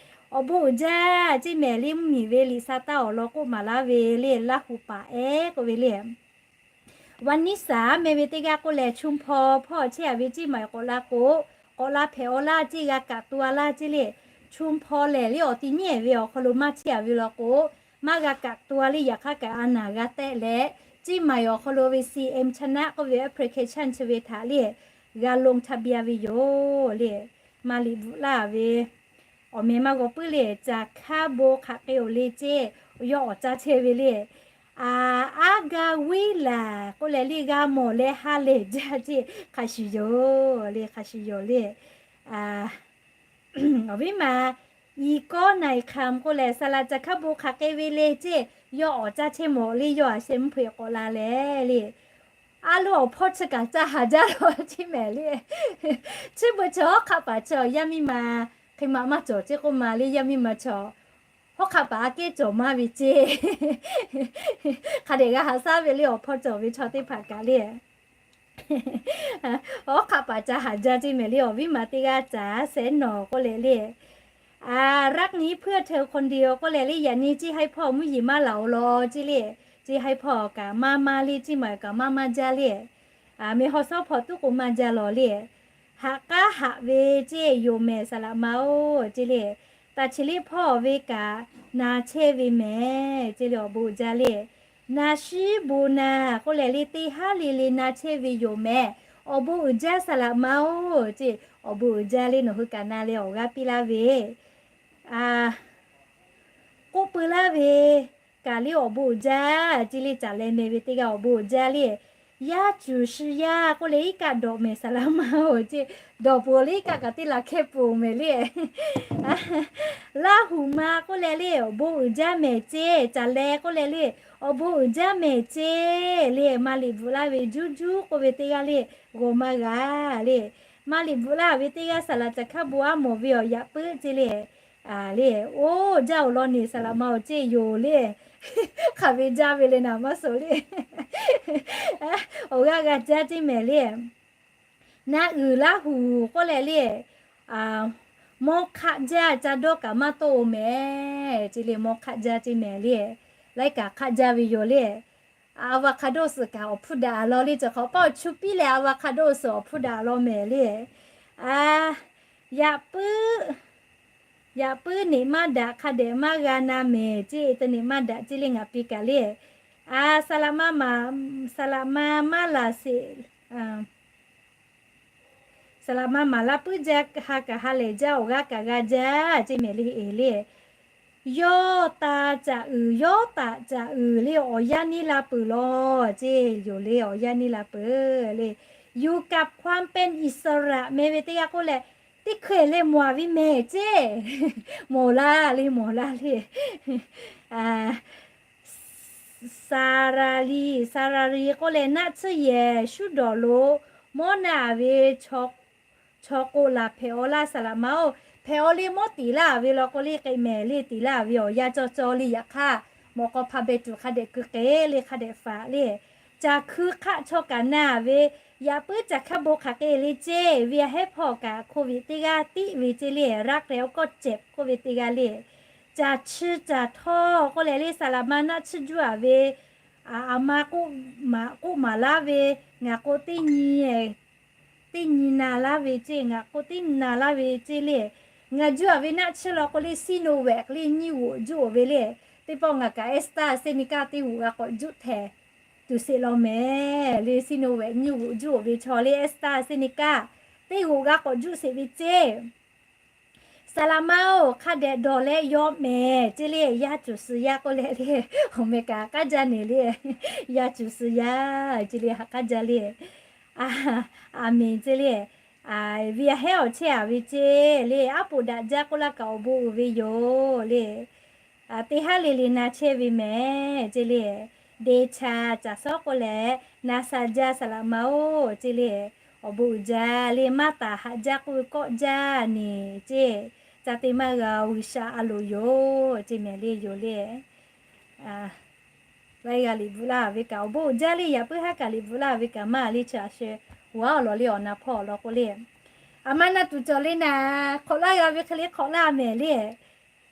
Awˬ bon uiˍ jaˇ ceˇ mehˍ le, mvuhˇmiˬ ve liꞈ sa taˇ awˬ lawn k'oˆ maˍ laˇ ve le, Laˇ huˍ paˍ ehˉ k'oˆ ve le. Vanessa meh ve teˇ g'aˇ k'oˆ leh, Chun hpaw hpawˇ chehˇ a ve ceˇ maˬ k'awꞈ la k'o, k'awꞈ la hpehꞈ aw laˇ ceˇ, g'a kaꞈ to a laˇ ceˇ le. Chun hpaw lehˬ le, awˬ ti nyi ve awˬ hk'aw lo maˇ chehˇ a ve law k'o, maˇ g'a kaꞈ to a le. Yaꞈ hk'aˇ kaꞈ a naˍ g'a tehˆ leh, ceˇ maˬ awˬ hk'aw lo ve C M Channel k'oˆ ve application chi ve htaꞈ le g'a ลงทะเบียน ve yoˬ le. Ma liꞈ bvuhꞈ laˇ ve awˬ meh maˇ g'aw puiˉ le, caˬ hkaˉ bon hk'aˬ k'ai oˬ le ceˇ, yawˇ awˬ caˇ chehˇ ve le. Aˉ gaˇ viˉ laˬ k'oˆ leh le, g'a mawˬ leh ha lehˬ jaˇ ceˇ, hk'a shuˍ yoˬ le, hk'a shuˍ yoˬ le. Awˬ viˉ ma, อีก kawˇ นายคำ k'oˆ leh, saˍ laꞈ caˬ hkaˉ bon hk'aˬ k'ai ve le ceˇ, yawˇ awˬ caˇ chehˇ mawˬ le, yawˇ a sheh mvuhˇ hpeuꞈ k'awꞈ la leh le. A lo awˬ hpawˇ chi kaꞈ ca haˍ jaˇ law ceˇ mehˍ le. Chi beuꞈ chi hawˉ hk'aˆ paˍ chi yaˇ miˇ ma hk'e ma maˇ cawˬ ceˇ k'oˆ ma le, yaˇ miˇ ma chi hawˉ hk'aˆ paˍ aꞈ kehˉ cawˬ maˇ ve ceˇ. Hk'a dehꞈ g'a haꞈ shaˉ ve le, awˬ hpawˇ cawˬ ve chaw teˇ hpaˍ kaꞈ le. Hawˉ hk'aˆ paˍ ca haˍ jaˇ ceˇ mehˍ le, awˬ viˉ ma teˇ g'aˇ caˬ shehˍ nawˬ k'oˆ leh le. รักนี้เพื่อเธอคนเดียว k'oˆ leh le, yaꞈ nyi ceˇ haiˉ hpawˇ mvuhˇ yeˬ maˇ laˬ oˬ law ceˇ le. Ceˇ haiˉ hpawˇ kaꞈ maˇ maˇ le, ceˇ maˬ kaꞈ maˇ maˇ jaˇ le. Meh haw shawˉ hpawˇ tuˉ k'o maˇ jaˇ law le. Haꞈ k'aˉ haꞈ ve ceˇ, yonˍ mehˍ saˍ laꞈ ma oˬ ceˇ le. Taˍ chi liˇ hpawˇ ve kaꞈ na chehˇ ve mehˍ ceˇ le, awˬ bon uiˍ jaˇ le. Na shiˉ bon na k'oˆ leh le, teˇ haˉ le le na chehˇ ve yoˬ mehˍ. Awˬ bon uiˍ jaˇ saˍ laꞈ ma oˬ ceˇ, awˬ bon uiˍ jaˇ le, nawˬ hui kaꞈ na leh awˬ g'aˇ piˇ laˇ ve k'oˆ pui laˇ ve kaꞈ le awˬ bon uiˍ jaˇ ce le. Caˬ leh meh ve teˇ g'aˇ awˬ bon uiˍ jaˇ le. Yaˇ cuˬ shi yaˇ k'oˆ leh iˉ kaˆ dawꞈ mehˍ saˍ laꞈ ma-oˬ ce. Dawˬ peuˬ le iˉ kaˆ kaꞈ teˇ laˬ hkehˇ peuˬ mehˍ le. Laˇ huˍ ma k'oˆ leh le awˬ bon uiˍ jaˇ mehˍ ce. Caˬ leh k'oˆ leh le awˬ bon uiˍ jaˇ mehˍ ce le. Maˇ liꞈ bvuhꞈ laˇ ve juˇ juˇ k'oˆ ve teˇ g'aˇ le g'aw maˇ g'a le. Maˇ liꞈ bvuhꞈ laˇ ve teˇ g'aˇ saˍ laꞈ caˬ hkaˇ bon aˉ mawˬ ve awˬ yaꞈ puiˉ ce le. Le, oˇ jaˇ awˬ lawn neˬ saˍ laꞈ ma awˬ ceˇ yoˬ le. Hk'aˬ ve jaˇ ve le naˍ maˇ suhˍ le. Awˬ g'aˇ g'a jaˇ ceˇ mehˍ le. Na uiˍ laˇ huˍ k'oˆ leh le, mawˇ hk'aˆ jaˇ ca dawˇ kaꞈ maˇ tawˆ-o mehˍ ce le. Mawˇ hk'aˆ jaˇ ceˇ mehˍ le. Laiˉ kaꞈ hk'aˆ jaˇ ve yoˬ le. Avocado suhˍ kaꞈ awˬ hpfuhˇ daꞈ law le. Cawˬ hk'awꞈ pawˆ chu piˇ leh avocado suhˍ awˬ hpfuhˇ daꞈ law mehˍ le. Yaꞈ puiˉ, yaꞈ puiˉ neꞈ maˇ daꞈ hk'a dehꞈ maˇ g'a na mehˍ ce. Te neꞈ maˇ daꞈ ce le ngaˬ piˇ kaꞈ le. Saˍ laꞈ ma maˍ, saˍ laꞈ ma maˇ laˬ sheˍ. Saˍ laꞈ ma maˍ laˇ puiˉ jaˇ ha kaꞈ ha lehˬ jaˇ awˬ g'aˇ kaꞈ g'a jaˇ ce mehˍ le e le. Yawˇ taˍ caꞈ uiˍ, yawˇ taˍ caꞈ uiˍ le awˬ yanˇ neˇ la peuˬ law ce yoˬ le. Awˬ yanˇ neˇ la peuˬ le. อยู่กับความเป็นอิสระ meh ve teˇ g'aˇ k'oˆ leh, teˇ hkeh leh mawˬ ve mehˍ ce. Mawˬ laˇ le, mawˬ laˇ le. Saˍ laˍ liˍ, saˍ laˍ liˍ k'oˆ leh naˆ tsuhˇ yehˬ shuˉ dawˬ lo mawˇ na ve chaw k'o laˬ hpehꞈ-aw laˇ saˍ laꞈ ma-oˬ. Hpehꞈ-aw le mawˇ tiˍ laˇ ve law k'o le k'e mehˍ le tiˍ laˇ ve awˬ yanˇ cawˇ cawˇ le. Yaꞈ hk'aˇ mawꞈ k'aw hpa beh tuˬ hk'a dehꞈ keu k'e le hk'a dehꞈ faꞈ le. Caˬ hkui hk'aˆ chaw kaꞈ na ve, yaꞈ puiˉ caˬ hkaˇ bon hk'aˬ k'e le ce. Ve a hehˉ hpawˇ kaꞈ โควิด teˇ g'aˇ tiˆ ve ce le. รักแล้วก็เจ็บ k'oˆ ve teˇ g'aˇ le. Caˬ chi caˬ htawˇ k'oˆ leh le saˍ laꞈ ma naˆ tsuhˇ juˇ-aˬ ve, a ma k'oˆ maˍ laˇ ve, ngaˬ k'o teˇ nyi teˇ nyi na laˇ ve ce, ngaˬ k'o teˇ nyi na laˇ ve ce le. Ngaˬ juˇ-aˬ ve naˆ tsuhˇ law k'o le Sinovac le nyiˇ g'oꞈ juˇ-oˬ ve le. Teˇ pawˆ ngaˬ kaꞈ AstraZeneca teˇ g'oꞈ g'a k'awꞈ juˇ htehꞈ tuˬ sheˍ law mehˍ le. Sinovac nyiˇ g'oꞈ juˇ-oˬ ve chaw le AstraZeneca teˇ g'oꞈ g'a k'awꞈ juˇ sheˍ ve ce. Saˍ laꞈ ma-oˬ, hk'a dehꞈ dawˬ leh yaw mehˍ ce le. Yaˇ cuˬ suh yaˇ k'oˆ leh le, awˬ meh kaꞈ k'aˉ jaˇ neˬ le. Yaˇ cuˬ suh yaˇ ce le ha k'aˉ jaˇ le. Aˍmenˍ ce le. Ve a hehˉ awˬ chehˇ-aˬ ve ce le. Aˉ poꞈ daꞈ jaˇ k'oˆ laˇ kaꞈ awˬ bon uiˍ ve yoˬ le. Teˇ haˉ le le na chehˇ ve mehˍ ce le. Deˇ cha caˬ sawˉ k'oˆ leh na sha jaˇ saˍ laꞈ ma-oˬ ce le. Awˬ bon uiˍ jaˇ le. Maˇ taˍ haꞈ jaˇ k'oˆ ve kawˆ jaˇ neˬ ce. Ca te maˇ g'a-o G'uiˬsha a loˍ yoˬ ce mehˍ le yoˬ le. Laiˉ g'a liꞈ bvuhꞈ laˇ ve kaꞈ awˬ bon uiˍ jaˇ le. Yaꞈ puiˉ haˉ kaꞈ liꞈ bvuhꞈ laˇ ve kaꞈ maˇ le chi a shu, awˬ g'aˇ awˬ lawn le awˬ na hpawˇ awˬ lawn k'o le, a ma na tuˬ cawˬ le naˍ, hk'awꞈ laˇ g'a ve hk'e le hk'awꞈ laˇ mehˍ le.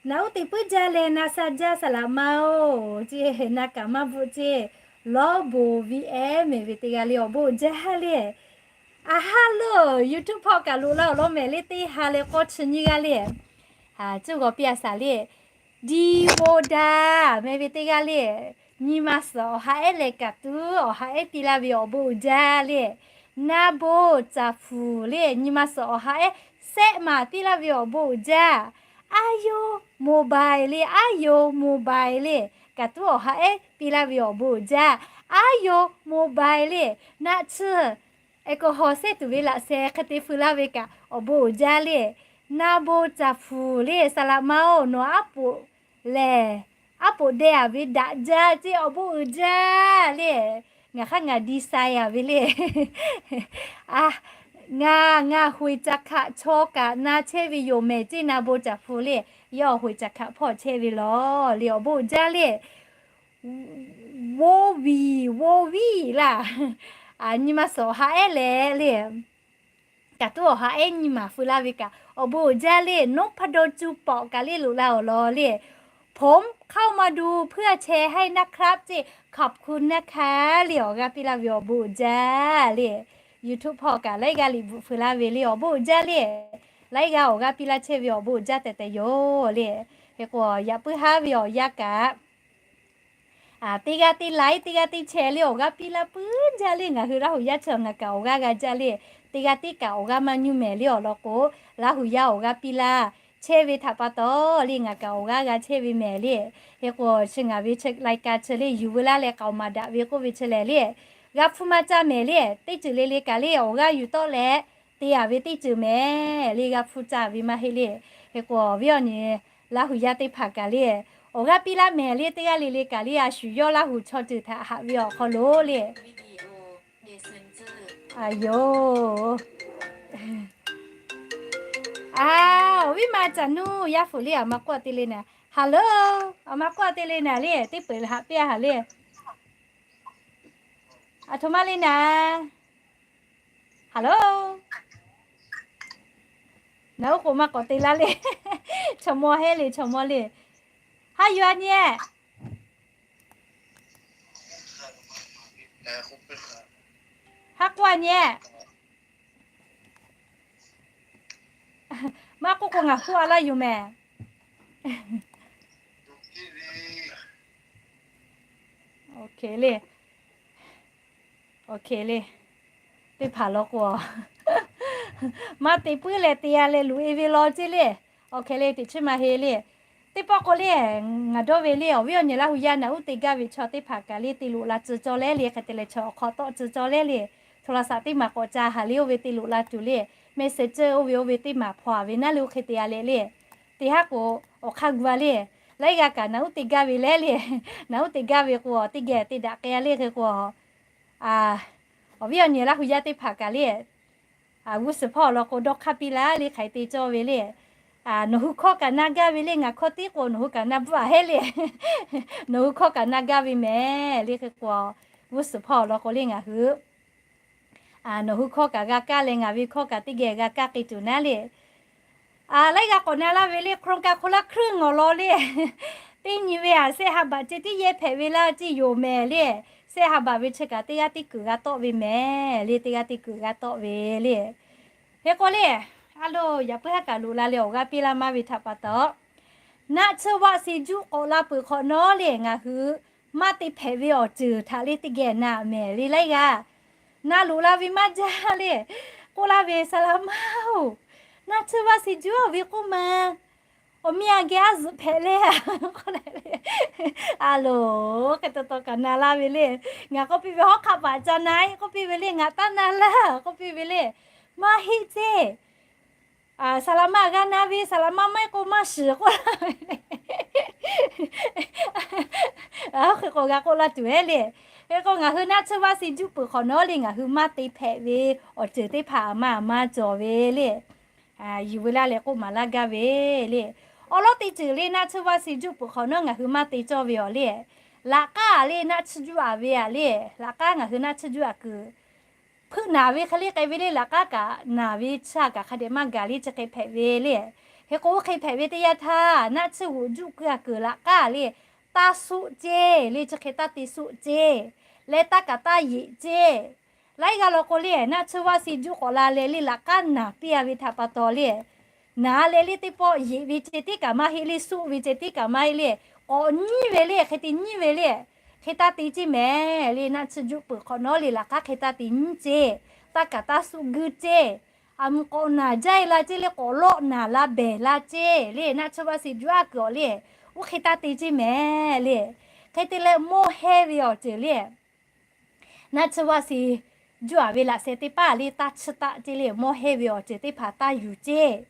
Naˍ uˉ te puiˉ jaˇ leh na sha jaˇ saˍ laꞈ ma-oˬ ce. Na kaꞈ maˇ bvuhꞈ ce. Lawˇ bon viˉ ehˉ mehˍ ve teˇ g'aˇ le awˬ bon uiˍ jaˇ le. A ha lo YouTube hpawˇ kaꞈ loꞈ laˇ awˬ lawn mehˍ le teˇ ha leh k'awˇ chi nyiˇ g'aˇ le. Cuˇ g'aw piˇ a shaˍ le. Diˇ voˇ daˇ meh ve teˇ g'aˇ le. Nyi ma suhˍ awˬ ha ehˉ leh kaꞈ tuˉ awˬ ha ehˉ piˇ laˇ ve awˬ bon uiˍ jaˇ le. Na bon caˍ pfuhˍ le nyi ma suhˍ awˬ ha ehˉ sehˆ maˍ piˇ laˇ ve awˬ bon uiˍ jaˇ. Aˉ yoˬ mobile le, aˉ yoˬ mobile le, kaꞈ tuˉ awˬ ha ehˉ piˇ laˇ ve awˬ bon uiˍ jaˇ. Aˉ yoˬ mobile le, naˆ tsuhˇ alcohol sehˆ tuˬ ve laꞈ sheh hk'e te feu laˇ ve kaꞈ awˬ bon uiˍ jaˇ le. Na bon caˍ pfuhˍ le saˍ laꞈ ma-oˬ, nawˬ aˉ poꞈ lehˬ, aˉ poꞈ deh-aˬ ve daꞈ jaˇ ce awˬ bon uiˍ jaˇ le. Ngaˬ hk'aˇ ngaˬ design-aˬ ve le. Ngaˬ, ngaˬ hoꞈ caꞈ hkaꞈ chaw kaꞈ na chehˇ ve yoˬ mehˍ ce na bon caˍ pfuhˍ le. Yawˇ hoꞈ caꞈ hkaꞈ hpawˇ chehˇ ve lawˬ le awˬ bon uiˍ jaˇ le. Voˇ viˍ voˇ viˉ laˇ. Nyi ma suhˍ awˬ ha ehˉ leh le. Kaꞈ tuˉ awˬ ha ehˉ nyi maˍ feu laˇ ve kaꞈ awˬ bon uiˍ jaˇ le. Nonˉ hpaˇ dawˇ cuˇ pawꞈ kaꞈ le loꞈ la awˬ lawn le. ผมเข้ามาดูเพื่อแชร์ให้นะครับ ce ขอบคุณนะคะ le awˬ g'aˇ piˇ laˇ ve awˬ bon uiˍ jaˇ le. YouTube hpawˇ kaꞈ laiˉ g'aˇ liꞈ bvuhꞈ feu laˇ ve le awˬ bon uiˍ jaˇ le. Laiˉ g'aˇ awˬ g'aˇ piˇ laˇ chehˇ ve awˬ bon uiˍ jaˇ tehꞈ tehꞈ yoˬ le. Hk'e k'o yaꞈ puiˉ haˉ ve awˬ yanˇ kaꞈ teˇ g'aˇ teˇ laiˉ teˇ g'aˇ teˇ chehˇ le awˬ g'aˇ piˇ laˇ puiˉ jaˇ le. Ngaˬ hui Laˇ huˍ yaˇ chi ngaˬ kaꞈ awˬ g'aˇ g'a jaˇ le. Teˇ g'aˇ teˇ kaꞈ awˬ g'aˇ maˇ nyuˇ mehˍ le awˬ lawn k'o, Laˇ huˍ yaˇ awˬ g'aˇ piˇ laˇ chehˇ ve htaꞈ pa taw le, ngaˬ kaꞈ awˬ g'aˇ g'a chehˇ ve mehˍ le. Hk'e k'o chi ngaˬ ve chi lai ka chi le yuˬ veu laˇ leh k'aoˍ maˍ daꞈ ve k'oˆ ve chi lehˬ le, g'a hpu maˇ caˇ mehˍ le. Teˇ ceuˬ le le kaꞈ le awˬ g'aˇ yuˬ tawˆ leh te a ve teˇ ceuˬ mehˍ le, g'a hpu caˇ ve maˇ heˆ le. Hk'e k'o viˉ awˬ nyi Laˇ hu yaˇ teˇ hpaˍ kaꞈ le awˬ g'aˇ piˇ laˇ mehˍ le, teˇ g'aˇ le le kaꞈ le a shu yawˇ Laˇ hu chaw ceuˬ htaꞈ haꞈ ve awˬ hk'aw lo le. Aˬ yoˬ. A, awˬ viˉ ma caˬ nuˇ yaˇ fuˍ le, aˬ ma k'oˆ te le naˍ. Hello, aˬ ma k'oˆ te le naˍ le, teˇ peuˬ haꞈ piˇ a haˍ le. Aˬ htoꞈ ma le naˍ. Hello. Naˬ oˉ k'oˍ maˇ k'awꞈ te laˇ le. Chaw mawˇ heˆ le, chaw mawˇ le. Haˉ yuˬ a nyi. Haˉ k'oˆ a nyi. Maˇ k'oˆ k'o ngaˬ k'oˆ a laˇ yoˬ mehˍ. Oˇ hk'e le. Oˇ hk'e le. Teˇ hpaˍ law k'o, maˇ te puiˉ leh te a leh loꞈ e ve law ceˇ le. Oˇ hk'e le teꞈ chiˉ maˇ heˆ le. Teˇ pawˆ k'o le, ngaˬ dawˇ ve le awˬ viˉ awˬ nyi Laˇ hu yaˇ naꞈ uˉ te gaˇ ve chaw teˇ hpaˍ kaꞈ le te loꞈ la tcuh cawˇ leh le, hk'e te leh chaw awˬ hk'aw tawˆ tcuh cawˇ leh le, htoꞈ la saꞈ teˇ maˬ k'awꞈ ca haˍ le, oˇ ve te loꞈ la tuˬ le, mehˆ sehˍ ceuˬ oˇ ve oˇ ve teˇ maˬ hpaw a ve naˉ le, oˇ hk'e te a leh le. Teˇ haˉ k'o, awˬ hk'aˇ gu a le, laiˉ g'aˇ kaꞈ naꞈ uˉ te gaˇ ve leh le, naꞈ uˉ te gaˇ ve k'o teˇ geh te daꞈ k'ai a le hk'e k'o, awˬ viˉ awˬ nyi Laˇ hu yaˇ teˇ hpaˍ kaꞈ le, g'uˇ suhˍ hpawˇ awˬ lawn k'o dawˇ hk'aˇ piˇ laˇ le, hk'aˬ hk'e te cawˇ ve le. Nawˬ hui hkawˇ kaꞈ na gaˇ ve le, ngaˬ hkawˇ tiˉ k'o nawˬ hui kaꞈ na bvuhˆ a heˆ le. Nawˬ hui hkawˇ kaꞈ na gaˇ ve mehˍ le hk'e k'o, g'uˇ suhˍ hpawˇ awˬ lawn k'o le ngaˬ hui nawˬ hui hkawˇ kaꞈ g'a kaˇ leh ngaˬ ve hkawˇ kaꞈ teˇ geh g'a kaˇ k'ai tuˬ naˉ le. Laiˉ g'aˇ k'awꞈ na laˇ ve le, โครงการคนละครึ่ง awˬ lawn le. Teˇ nyi ve a, sehˆ ha baꞈ ceh tiˉ yehˇ hpehꞈ ve laˇ ceˇ yoˬ mehˍ le. Sehˆ ha baꞈ ve chi kaꞈ teˇ g'aˇ teˇ kuiˬ g'a tawˆ ve mehˍ le, teˇ g'aˇ teˇ kuiˬ g'a tawˆ ve le. Hk'e k'o le, a lo, yaꞈ puiˉ haˉ kaꞈ loꞈ la leh awˬ g'aˇ piˇ laˇ maˇ ve htaꞈ pa taw, naˆ tsuhˇ vaˆ si juˆ k'awꞈ la peuˬ hk'awꞈ nawˉ le ngaˬ hui maˇ te hpehꞈ ve awˬ ceuˬ htaꞈ le teˇ geh na mehˍ le laiˉ g'aˇ. Na loꞈ la ve maˇ jaˇ le. K'oˆ laˇ ve, Saˍ laꞈ ma-oˬ, naˆ tsuhˇ vaˆ si juˆ ve k'oˆ ma, awˬ miˇ aꞈ geh aˉ zuhꞈ hpehꞈ le. A lo, hk'e taw taw kaꞈ na laˇ ve le. Ngaˬ k'oˆ piˇ ve, Hawˉ hk'aˆ paˍ ca na-e k'oˆ piˇ ve le, ngaˬ taˇ na laˇ k'oˆ piˇ ve le. Maˇ heˆ ceˇ. Saˍ laꞈ ma g'a na ve, saˍ laꞈ ma maˇ heˆ k'o maˇ shiˍ k'oˆ laˇ ve le. Hk'e k'o g'a k'oˆ laˇ tuˬ e le. Hk'e k'o ngaˬ hui naˆ tsuhˇ vaˆ si juˆ peuˬ hk'awꞈ nawˉ le ngaˬ hui maˇ te hpehꞈ ve awˬ ceuˬ teˇ hpaˍ a ma a ma cawˬ ve le. Yuˬ ve laˇ leh k'oˆ maˍ laˇ gaˇ ve le. Awˬ lawn teˇ ceuˬ le naˆ tsuhˇ vaˆ si juˆ peuˬ hk'awꞈ nawˉ ngaˬ hui maˇ te cawˇ ve awˬ le, laꞈ k'aˉ le naˆ tsuhˇ juˆ a ve a le, laꞈ k'aˉ ngaˬ hui naˆ tsuhˇ juˆ a kuiˬ hpeuˆ naˍ ve hk'e le k'ai ve le, laꞈ k'aˉ kaꞈ naˍ ve chi a kaꞈ hk'a dehꞈ maˇ gaˬ le chi hk'e hpehꞈ ve le. Hk'e k'o oˇ hk'e hpehꞈ ve teˇ yanˇ htaˇ naˆ tsuhˇ g'oꞈ juˆ keu a kuiˬ laꞈ k'aˉ le, taˇ suˆ ceˇ le, chi hk'e taˇ te suˆ ceˇ leh taˇ kaꞈ taˇ yeꞈ ceˇ. Laiˉ g'aˇ law k'o le naˆ tsuhˇ vaˆ si juˆ k'awꞈ la leh le laꞈ k'aˉ naˍ piˇ a ve htaꞈ pa taw le, naˍ leh le teˇ pawˆ yeꞈ ve ceh tiˉ kaꞈ maˇ heˆ le, suˆ ve ceh tiˉ kaꞈ maˇ heˆ le, k'awꞈ nyiˉ ve le, hk'e te nyiˉ ve le. Hk'e taˇ te ceˇ mehˍ le, naˆ tsuhˇ juˆ peuˬ hk'awꞈ nawˉ le laꞈ k'aˉ hk'e taˇ te nyiˉ ceˇ, taˇ kaꞈ taˇ suˆ guiˇ ceˇ. A mvuh k'awꞈ naˍ jaˇ e la ceˇ le, k'awꞈ lawˆ naˍ la behˬ la ceˇ le, naˆ tsuhˇ vaˆ si juˆ a kuiˬ awˬ le, oˇ hk'e taˇ te ceˇ mehˍ le. Hk'e te leh mawˇ hehnˇ ve awˬ ceuˬ le, naˆ tsuhˇ vaˆ si juˆ a ve laꞈ sheh teˇ paˉ le taˇ chiˇ taˆ ceˇ le, mawˇ hehnˇ ve awˬ ceuˬ teˇ hpaˍ taˇ yuˬ ceˇ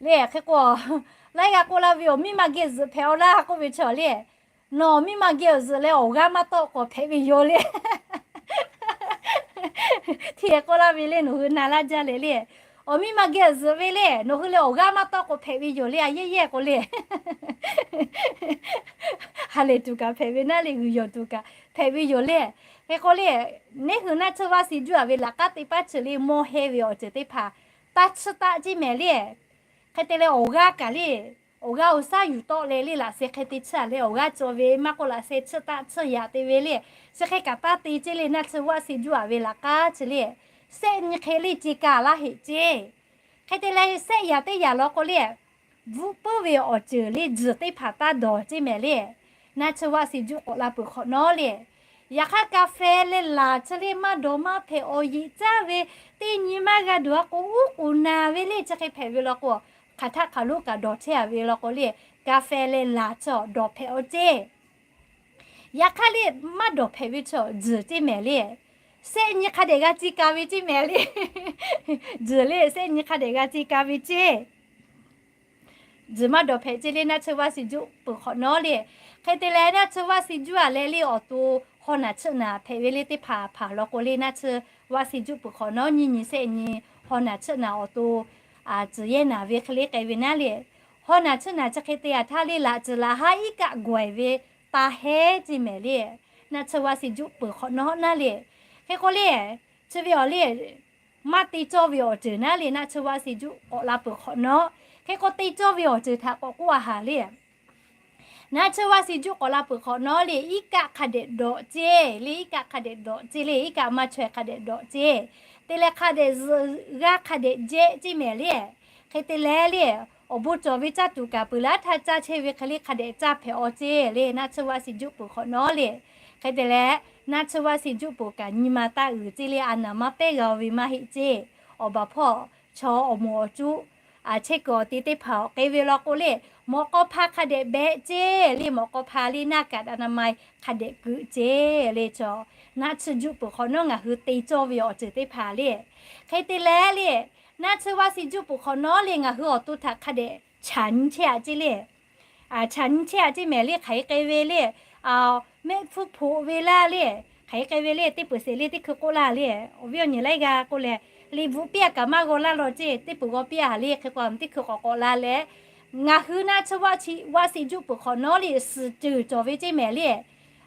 le. Hk'e k'o, laiˉ g'aˇ k'oˆ laˇ ve, awˬ miˇ ma geh zuhꞈ hpehꞈ-aw laˇ k'oˆ ve chi awˬ le, nawˬ awˬ miˇ ma geh awˬ zuhꞈ leh awˬ g'aˇ maˇ tawˆ k'awꞈ hpehꞈ ve yoˬ le. Hteˇ k'oˆ laˇ ve le, nawˬ hui na laˇ jaˇ leh le, awˬ miˇ ma geh awˬ zuhꞈ ve le nawˬ hui leh awˬ g'aˇ maˇ tawˆ k'awꞈ hpehꞈ ve yoˬ le, a yehˇ yehˇ k'o le. Ha lehˬ tuˬ kaꞈ hpehꞈ ve naˉ le, g'uiˬ yawˬ tuˬ kaꞈ hpehꞈ ve yoˬ le. Hk'e k'o le, neˉ hui naˆ tsuhˇ vaˆ si juˆ a ve laꞈ k'aˉ teˇ paˉ chi le mawˇ hehnˇ ve awˬ ceuˬ teˇ hpaˍ taˇ chiˇ taˆ ceˇ mehˍ le. Hk'e te leh awˬ g'aˇ kaꞈ le, awˬ g'aˇ awˬ shaˉ yuˬ tawˆ leh le laꞈ sheh hk'e te chiˇ a leh awˬ g'aˇ cawˬ ve maˇ k'oˆ laꞈ sheh chiˇ taˆ chiˇ yaꞈ te ve le, chi hk'e kaꞈ taˇ te ceˇ le, naˆ tsuhˇ vaˆ si juˆ a ve laꞈ k'aˉ chi le, sehˆ nyi hk'e le ce kaˬ laˇ heꞈ ceˇ. Hk'e te leh sehˆ yaꞈ teˇ yaꞈ law k'o le, bvuhˆ puiˉ ve awˬ ceuˬ le tzuhˬ teˇ hpaˍ taˇ dawˬ ceˇ mehˍ le. Naˆ tsuhˇ vaˆ si juˆ k'awꞈ la peuˬ hk'awꞈ nawˉ le, yaꞈ hk'aˇ กาแฟ leh laˬ chi le maˇ dawˬ maˇ hpehꞈ awˬ yeꞈ caˇ ve, teˇ nyi maˇ g'a dawˬ a k'o uˉ k'oˍ naˍ ve le chi hk'e hpehꞈ ve law k'o, hk'aˬ htaˆ hk'aˬ lonˉ kaꞈ dawˬ chehˇ a ve law k'o le, kaˍ fehˍ leh laˬ chaw dawˬ hpehꞈ aw ceˇ. Yaꞈ hk'aˇ le, maˇ dawˬ hpehꞈ ve chaw tzuhˬ ceˇ mehˍ le. Shehˆ nyi hk'a dehꞈ g'a ci ka ve ceˇ mehˍ le. Tzuhˬ le, shehˆ nyi hk'a dehꞈ g'a ci ka ve ceˇ. Tzuhˬ maˇ dawˬ hpehꞈ ceˇ le, naˆ tsuhˇ vaˇ shiˍ juˆ peuˬ hk'awꞈ nawˉ le. Hk'e te leh naˆ tsuhˇ vaˇ shiˍ juˆ a leh le awˬ to haw naˬ tsuhˆ naˬ hpehꞈ ve le teˇ hpaˍ hpaˍ law k'o le, naˆ tsuhˇ vaˇ shiˍ juˆ peuˬ hk'awꞈ nawˉ nyiˇ nyi shehˆ nyi haw naˬ tsuhˆ naˬ awˬ to tzuhˬ yehˇ naˍ ve hk'e le k'ai ve naˉ le. Haw naˬ tsuhˆ naˬ chi hk'e te yaꞈ htaˇ le, laꞈ tcuhˍ laꞈ haˉ iˉ kaˆ gawˬ e ve taˇ heˉ ceˇ mehˍ le. Naˆ tsuhˇ vaˇ shiˍ juˆ peuˬ hk'awꞈ nawˉ naˉ le. Hk'e k'o le, chi ve awˬ le maˇ te cawˇ ve awˬ ceuˬ naˉ le, naˆ tsuhˇ vaˇ shiˍ juˆ k'awꞈ la peuˬ hk'awꞈ nawˉ. Hk'e k'o te cawˇ ve awˬ ceuˬ htaꞈ k'awꞈ k'oˆ a haˍ le. Naˆ tsuhˇ vaˇ shiˍ juˆ k'awꞈ la peuˬ hk'awꞈ nawˉ le, iˉ kaˆ hk'a dehꞈ dawꞈ ceˇ le, iˉ kaˆ hk'a dehꞈ dawꞈ ceˇ le, iˉ kaˆ maˇ chaweh hk'a dehꞈ dawꞈ ceˇ. Te leh hk'a dehꞈ zuhꞈ g'aˇ hk'a dehꞈ jehˆ ceˇ mehˍ le. Hk'e te leh le, awˬ bon cawˬ ve caˇ tuˬ kaꞈ peuˬ leh aˉ htaˇ caˇ chehˇ ve hk'e le hk'a dehꞈ caˇ hpehꞈ aw ceˇ le, naˆ tsuhˇ vaˇ shiˍ juˆ peuˬ hk'awꞈ nawˉ le. Hk'e te leh, naˆ tsuhˇ vaˇ shiˍ juˆ peuˬ kaꞈ nyi ma taˇ uiˍ ceˇ le, a naˍ maˇ pehˉ g'a ve maˇ heˆ ceˇ. Awˬ baˬ hpawˇ chaw awˬ moˍ awˬ cuˇ chehˇ kuiˬ awˬ te teˇ hpaˍ awˬ k'e ve law k'o le, mawꞈ k'aw hpa hk'a dehꞈ behꞈ ceˇ le, mawꞈ k'aw hpa le naˇ kaꞈ daꞈ na ma hk'a dehꞈ keuꞈ ceˇ le chaw. Naˆ tsuhˇ juˆ peuˬ hk'awꞈ nawˉ ngaˬ hui te cawˇ ve awˬ ceuˬ teˇ hpaˍ le. Hk'e te leh le, naˆ tsuhˇ vaˇ shiˍ juˆ peuˬ hk'awꞈ nawˉ le ngaˬ hui awˬ to htaꞈ hk'a dehꞈ chaꞈ nyi chehˇ a ceˇ le. Chaꞈ nyi chehˇ a ceˇ mehˍ le, hk'aˬ hk'e k'ai ve le, mehˆ hpfuhˇ hpoꞈ ve laˇ le, hk'aˬ hk'e k'ai ve le, teˇ peuˬ sheˍ le teˇ hkui k'oˆ laˇ le. Awˬ viˉ awˬ nyi laiˉ g'aˇ k'oˆ leh, liꞈ bvuhꞈ piˇ a kaꞈ maˇ g'aw laˇ law ceˇ, teˇ peuˬ g'aw piˇ a haˍ le, hk'e k'o teˇ hkui k'awꞈ k'awꞈ la leh, ngaˬ hui naˆ tsuhˇ vaˇ shiˍ juˆ peuˬ hk'awꞈ nawˉ le suhˍ ceuˬ cawˬ ve ceˇ mehˍ le.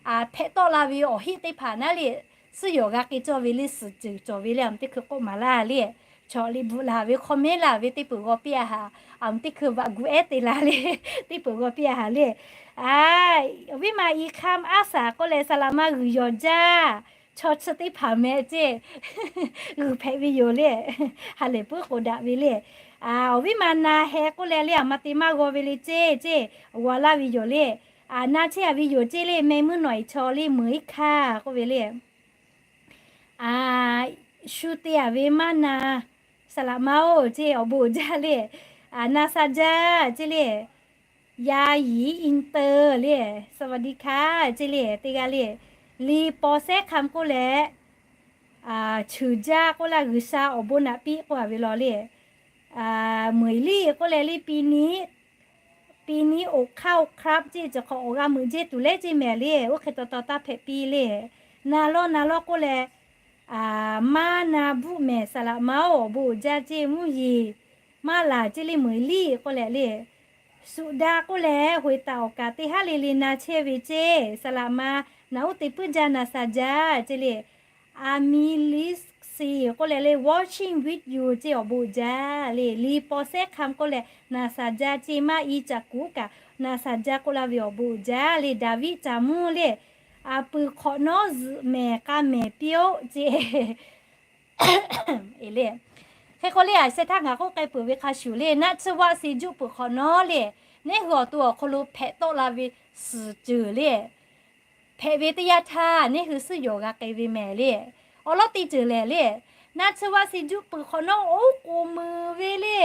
Hpehꞈ tawˆ la ve awˬ heˆ teˇ hpaˍ naˉ le, suhˉ yawˬ g'a k'ai cawˇ ve le suhˍ ceuˬ cawˬ ve le, a teˇ hkui k'oˆ maˍ laˇ le. Chaw liꞈ bvuhꞈ laˬ ve hk'aw mehˉ laˇ ve teˇ peuˬ g'aw piˇ a haˍ, a teˇ hkui vaꞈ gu ehˉ te la le, teˇ peuˬ g'aw piˇ a haˍ le. Awˬ viˉ ma i hk'aˇ aˉ saˍ k'oˆ leh saˍ laꞈ ma g'uiˬ yawˬ jaˇ. Chaw chi teˇ hpaˍ meh ceˇ, g'uiˬ hpehꞈ ve yoˬ le. Ha lehˬ puiˉ k'oˍ daꞈ ve le. Awˬ viˉ ma na heh k'oˆ leh le, a ma te maˇ g'aw ve le ceˇ ceˇ, g'aw laˇ ve yoˬ le. Na chehˇ a ve yoˬ ceˇ le, meh muiˉ nawˬ iˍ chaw le meuˍ iˉ hkaˇ k'oˆ ve le. Shu te a ve maˇ na, saˍ laꞈ ma oˬ ceˇ awˬ bon uiˍ jaˇ le. Na sha jaˇ ceˇ le. Yaˇ yiˍ internet le, สวัสดีค่ะ ceˇ le, teˇ g'aˇ le. Liꞈ paw sehˉ hk'aˆ k'oˆ leh, cheuˬ jaˇ k'oˆ laˇ, G'uiˬsha awˬ bon naꞈ piˇ k'oˆ a ve law le. Meuˍ liˇ k'oˆ leh le, ปีนี้ ปีนี้ โอเคครับ ceˇ, cawˬ hk'awꞈ awˬ g'a meuꞈ jehˇ tuˬ le ceˇ mehˍ le, oˇ hk'e taw taw taˇ hpehꞈ piˇ le. Na lawˇ na lawˇ k'oˆ leh, maˇ na bvuhˆ mehˍ saˍ laꞈ ma oˬ, awˬ bon uiˍ jaˇ ceˇ mvuhˇ yeˬ maˇ laˬ ceˇ le, meuˍ liˇ k'oˆ leh le. Suꞈ daꞈ k'oˆ leh, hoꞈ e taˍ awˬ kaˍ teˇ haˉ le le na chehˇ ve ceˇ, saˍ laꞈ ma naꞈ uˉ te puiˉ jaˇ na sha jaˇ ceˇ le. Amilisi k'oˆ leh le, watching with you ceˇ awˬ bon uiˍ jaˇ le. Liꞈ paw sehˉ hk'aˆ k'oˆ leh na sha jaˇ ceˇ, maˇ i caꞈ kuˉ kaꞈ na sha jaˇ k'oˆ laˇ ve awˬ bon uiˍ jaˇ le. Daˍviˆ caˍ muˇ le, a pui hk'awꞈ nawˉ zuhꞈ mehˍ k'a mehˍ piˇ oˆ ceˇ. E le. Hk'e k'o le, a sheh htaˇ ngaˬ k'oˆ k'ai peuˬ ve hk'a shuˍ le, naˆ tsuhˇ vaˆ shiˍ juˆ peuˬ hk'awꞈ nawˉ le, neˇ hui awˬ to awˬ hk'aw lo hpehꞈ tawˆ la ve suhˍ ceuˬ le, hpehꞈ ve teˇ yanˇ htaˇ neˇ hui suhˉ yawˬ g'a k'ai ve mehˍ le. Awˬ lawn teˇ ceuˬ lehˬ le, naˆ tsuhˇ vaˆ shiˍ juˆ peuˬ hk'awꞈ nawˉ uˉ k'oˍ meuˍ ve le.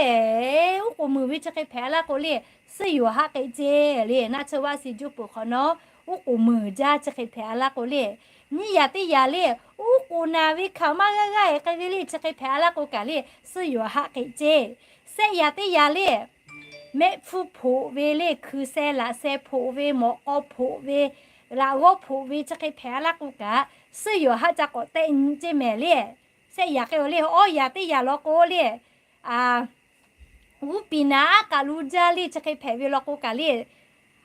Uˉ k'oˍ meuˍ ve chi hk'e hpehꞈ a laˇ k'o le, suhˉ yawˬ haˆ k'ai ceˇ le. Naˆ tsuhˇ vaˆ shiˍ juˆ peuˬ hk'awꞈ nawˉ uˉ k'oˍ meuˍ jaˇ chi hk'e hpehꞈ a laˇ k'o le, nyiˇ yaꞈ teˇ yaꞈ le, uˉ k'oˍ naˬ ve hkaoˍ maˇ g'aˇ g'aˇ e k'ai ve le chi hk'e hpehꞈ a laˇ k'o kaꞈ le, suhˉ yawˬ haˆ k'ai ceˇ. Shehˆ yaꞈ teˇ yaꞈ le, mehˆ hpfuhˇ hpoꞈ ve le, hkui sheh laꞈ sheh hpoꞈ ve, mawꞈ k'aw hpoꞈ ve, laꞈ g'awˇ hpoꞈ ve chi hk'e hpehꞈ a laˇ k'o kaꞈ, suhˉ yawˬ haˆ ca k'awꞈ tehˆ nyi ceˇ mehˍ le. Shehˆ yaꞈ k'e le, awˇ yaꞈ teˇ yaꞈ law k'o le, g'uˇ piˍ naˍ aˉ kaꞈ lu jaˇ le chi hk'e hpehꞈ ve law k'o kaꞈ le,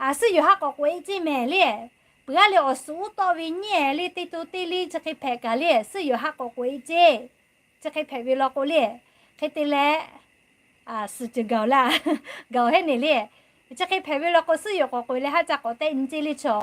suhˉ yawˬ haˆ k'awꞈ k'oꞈ e ceˇ mehˍ le. Peuˬ a le awˬ suhˍ uˉ tawˆ ve nyiˇ ehˍ le teˇ to teˇ le chi hk'e hpehꞈ kaꞈ le, suhˉ yawˬ haˆ k'awꞈ k'oꞈ e ceˇ. Chi hk'e hpehꞈ ve law k'o le, hk'e te leh, suhˍ ceuˬ gaˬ laˇ, gaˬ hehˉ neˬ le. Chi hk'e hpehꞈ ve law k'o suhˉ yawˬ k'awꞈ k'oꞈ e leh haˆ ca k'awꞈ tehˆ nyi ceˇ le chaw.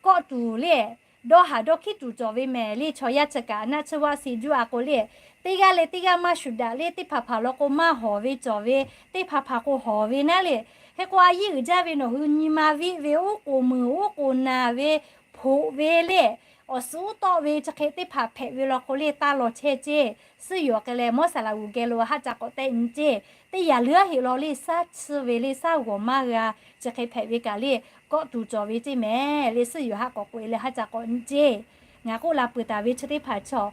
Kawˆ tuˬ le, dawˇ haˍ dawˇ hkiˉ tuˬ cawˬ ve mehˍ le chaw yaˇ chi kaꞈ naˆ tsuhˇ vaˆ shiˍ juˆ a k'o le, teˇ g'aˇ leh teˇ g'aˇ maˇ shuˍ daꞈ le, teˇ hpaˍ hpaˍ law k'o maˇ hawˍ ve cawˬ ve, teˇ hpaˍ hpaˍ k'o hawˍ ve naˉ le. Hk'e k'o a yiˇ uiˍ jaˇ ve nawˬ hui nyi ma viˆ ve uˉ k'oˍ meuˍ uˉ k'oˍ naˬ ve, hpoꞈ ve le, awˬ suhˉ tawˆ ve chi hk'e teˇ hpaˍ hpehꞈ ve law k'o le, taˇ law chehˇ ceˇ. Suhˉ yoˬ k'ai leh Mawˇshaˍlaꞈ g'uˬ geh lo haˆ ca k'awꞈ tehˆ nyi ceˇ. Teˇ yanˇ leuˉ heˆ law le, shaˉ chi ve le, shaˉ g'awˬ maˇ g'a, chi hk'e hpehꞈ ve kaꞈ le, kawˆ tuˬ cawˬ ve ceˇ mehˍ le. Suhˉ yoˬ haˆ k'awꞈ k'oꞈ e leh haˆ ca k'awꞈ nyi ceˇ. Ngaˬ k'oˆ la peuˬ taˍ ve chi teˇ hpaˍ chaw,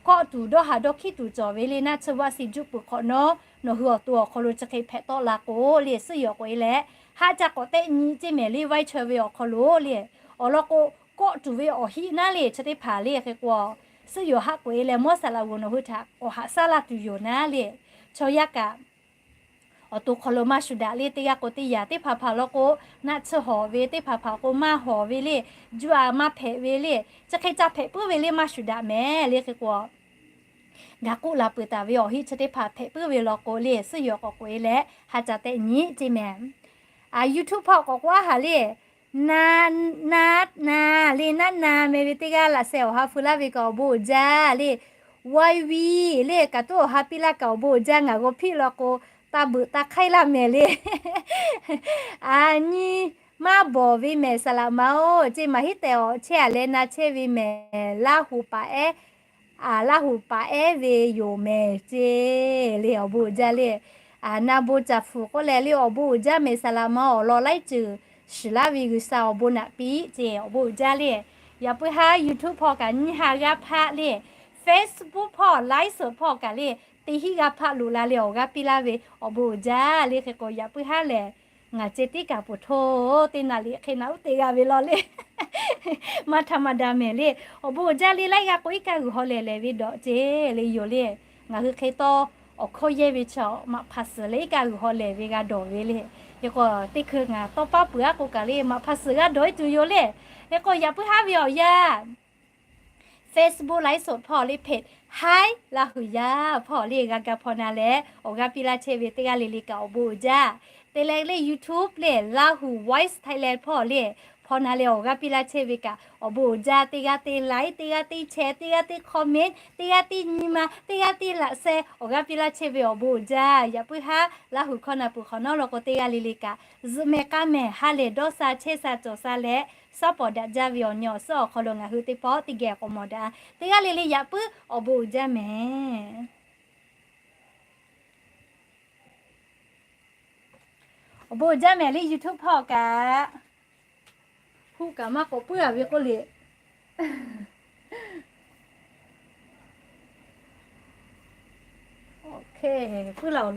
kawˆ tuˬ dawˇ haˍ dawˇ hkiˉ tuˬ cawˬ ve le, naˆ tsuhˇ vaˆ si juˆ peuˬ hk'awꞈ nawˉ, nawˬ hui awˬ to awˬ hk'aw lo chi hk'e hpehꞈ tawˆ la k'o le, suhˉ yoˬ k'oꞈ e leh haˆ ca k'awꞈ tehˆ nyi ceˇ mehˍ le, vaiˇ chaweh ve awˬ hk'aw lo le. Awˬ lawn k'o, kawˆ tuˬ ve awˬ hiˆ naˉ le chi teˇ hpaˍ le hk'e k'o, suhˉ yoˬ haˆ k'oꞈ e leh Mawˇshaˍlaꞈ g'uˬ nawˬ hui htaꞈ k'awꞈ haꞈ shaˉ laˇ tuˬ yoˬ naˉ le. Chaw yaˇ kaꞈ awˬ to hk'aw lo maˇ shuˍ daꞈ le, teˇ g'aˇ k'o teˇ yanˇ teˇ hpaˍ hpaˍ law k'o, naˆ tsuhˇ hawˍ ve, teˇ hpaˍ hpaˍ k'o maˇ hawˍ ve le, juˇ a maˇ hpehꞈ ve le, chi hk'e ca hpehꞈ puiˉ ve le maˇ shuˍ daꞈ mehˍ le hk'e k'o, ngaˬ k'oˆ la peuˬ taˍ ve awˬ hiˆ chi teˇ hpaˍ hpehꞈ puiˉ ve law k'o le, suhˉ yoˬ k'awꞈ k'oꞈ e leh haˆ ca tehˆ nyi ceˇ mehˍ. YouTube hpawˇ k'awꞈ k'oˆ a haˍ le, na, na, na le, naˆ na meh ve teˇ g'aˇ laꞈ sheh awˬ ha feu laˇ ve kaꞈ awˬ bon uiˍ jaˇ le. Waiˇ viˇ le, kaꞈ tuˉ awˬ ha piˇ laˇ kaꞈ awˬ bon uiˍ jaˇ. Ngaˬ g'aw hpiˆ law k'o, taˇ beuꞈ taˇ hk'aiˉ laˇ mehˍ le. A nyi maˇ bawˬ ve mehˍ saˍlaꞈ ma-oˬ, ceˇ maˇ hiˉ tehꞈ awˬ chehˇ a leh na chehˇ ve mehˍ. Laˇ huˍ paˍ ehˉ, a, Laˇ huˍ paˍ ehˉ ve yoˬ mehˍ ceˇ le, awˬ bon uiˍ jaˇ le. A, na bon caˍ hpfuhˍ k'oˆ leh le, awˬ bon uiˍ jaˇ mehˍ saˍlaꞈ ma, awˬ lawn laiˉ ceuˬ shiˍ laˇ ve G'uiˬsha awˬ bon naꞈ piˇ ceˇ, awˬ bon uiˍ jaˇ le. Yaꞈ puiˉ haˉ YouTube hpawˇ kaꞈ nyiˇ ha g'aˇ hpaˆ le, Facebook hpawˇ ไลฟ์สด hpawˇ kaꞈ le, teˇ hinˉ g'aˇ hpaˆ loꞈ la leh awˬ g'aˇ piˇ laˇ ve awˬ bon uiˍ jaˇ le hk'e k'o, yaꞈ puiˉ haˉ lehˬ, ngaˬ ceh tiˉ kaꞈ poˬ htoˇ teˇ naˍ riˍ hk'e naꞈ uˉ te g'a ve law le. Maˇ htaꞈ maˇ daꞈ mehˍ le. Awˬ bon uiˍ jaˇ le, laiˉ g'aˇ k'o iˉ kaˆ g'uiˬ haw lehˬ lehˬ ve dawꞈ ceˇ le yoˬ le. Ngaˬ hui hk'e tawˇ awˬ hkawˇ yehˇ ve chaw maꞈ hpaˍ suhˍ leh iˉ kaˆ g'uiˬ haw lehˬ ve g'a dawˬ ve le. Hk'e k'o, teˇ hkui ngaˬ tawˇ paˉ peuˬ aˉ k'o kaꞈ le, maꞈ hpaˍ suhˍ g'a dawˬ e tuˬ yoˬ le. Hk'e k'o, yaꞈ puiˉ haˉ ve awˬ yanˇ Facebook ไลฟ์สด hpawˇ le, เพจ Hi Lahu Yaˇ hpawˇ le g'a ga hpaw na leh awˬ g'aˇ piˇ laˇ chehˇ ve teˇ g'aˇ le le kaꞈ awˬ bon uiˍ jaˇ. Te leh le YouTube le, Lahu Voice Thailand hpawˇ le hpaw na leh awˬ g'aˇ piˇ laˇ chehˇ ve kaꞈ awˬ bon uiˍ jaˇ. Teˇ g'aˇ teˇ like, teˇ g'aˇ teˇ share, teˇ g'aˇ teˇ comment, teˇ g'aˇ teˇ nyi ma, teˇ g'aˇ teˇ laꞈ share awˬ g'aˇ piˇ laˇ chehˇ ve awˬ bon uiˍ jaˇ. Yaꞈ puiˉ haˉ Laˇ huˍ hkawˇ na peuˬ hk'awꞈ nawˉ law k'o, teˇ g'aˇ le le kaꞈ zuhꞈ mehˍ k'aˇ mehˍ ha lehˬ dawˇ sha chehˇ sha cawˬ sha leh, suhˉ pawˍ daꞈ jaˇ ve awˬ nyi awˬ suhˉ awˬ hk'aw lo ngaˬ hui teˇ pawˆ teˇ geh k'awꞈ mawˬ daꞈ. Teˇ g'aˇ le le yaꞈ puiˉ awˬ bon uiˍ jaˇ mehˍ. Awˬ bon uiˍ jaˇ mehˍ le YouTube hpawˇ kaꞈ. Huˆ kaꞈ maˇ k'awꞈ puiˉ a ve k'oˆ le. Puiˉ la awˬ lawn.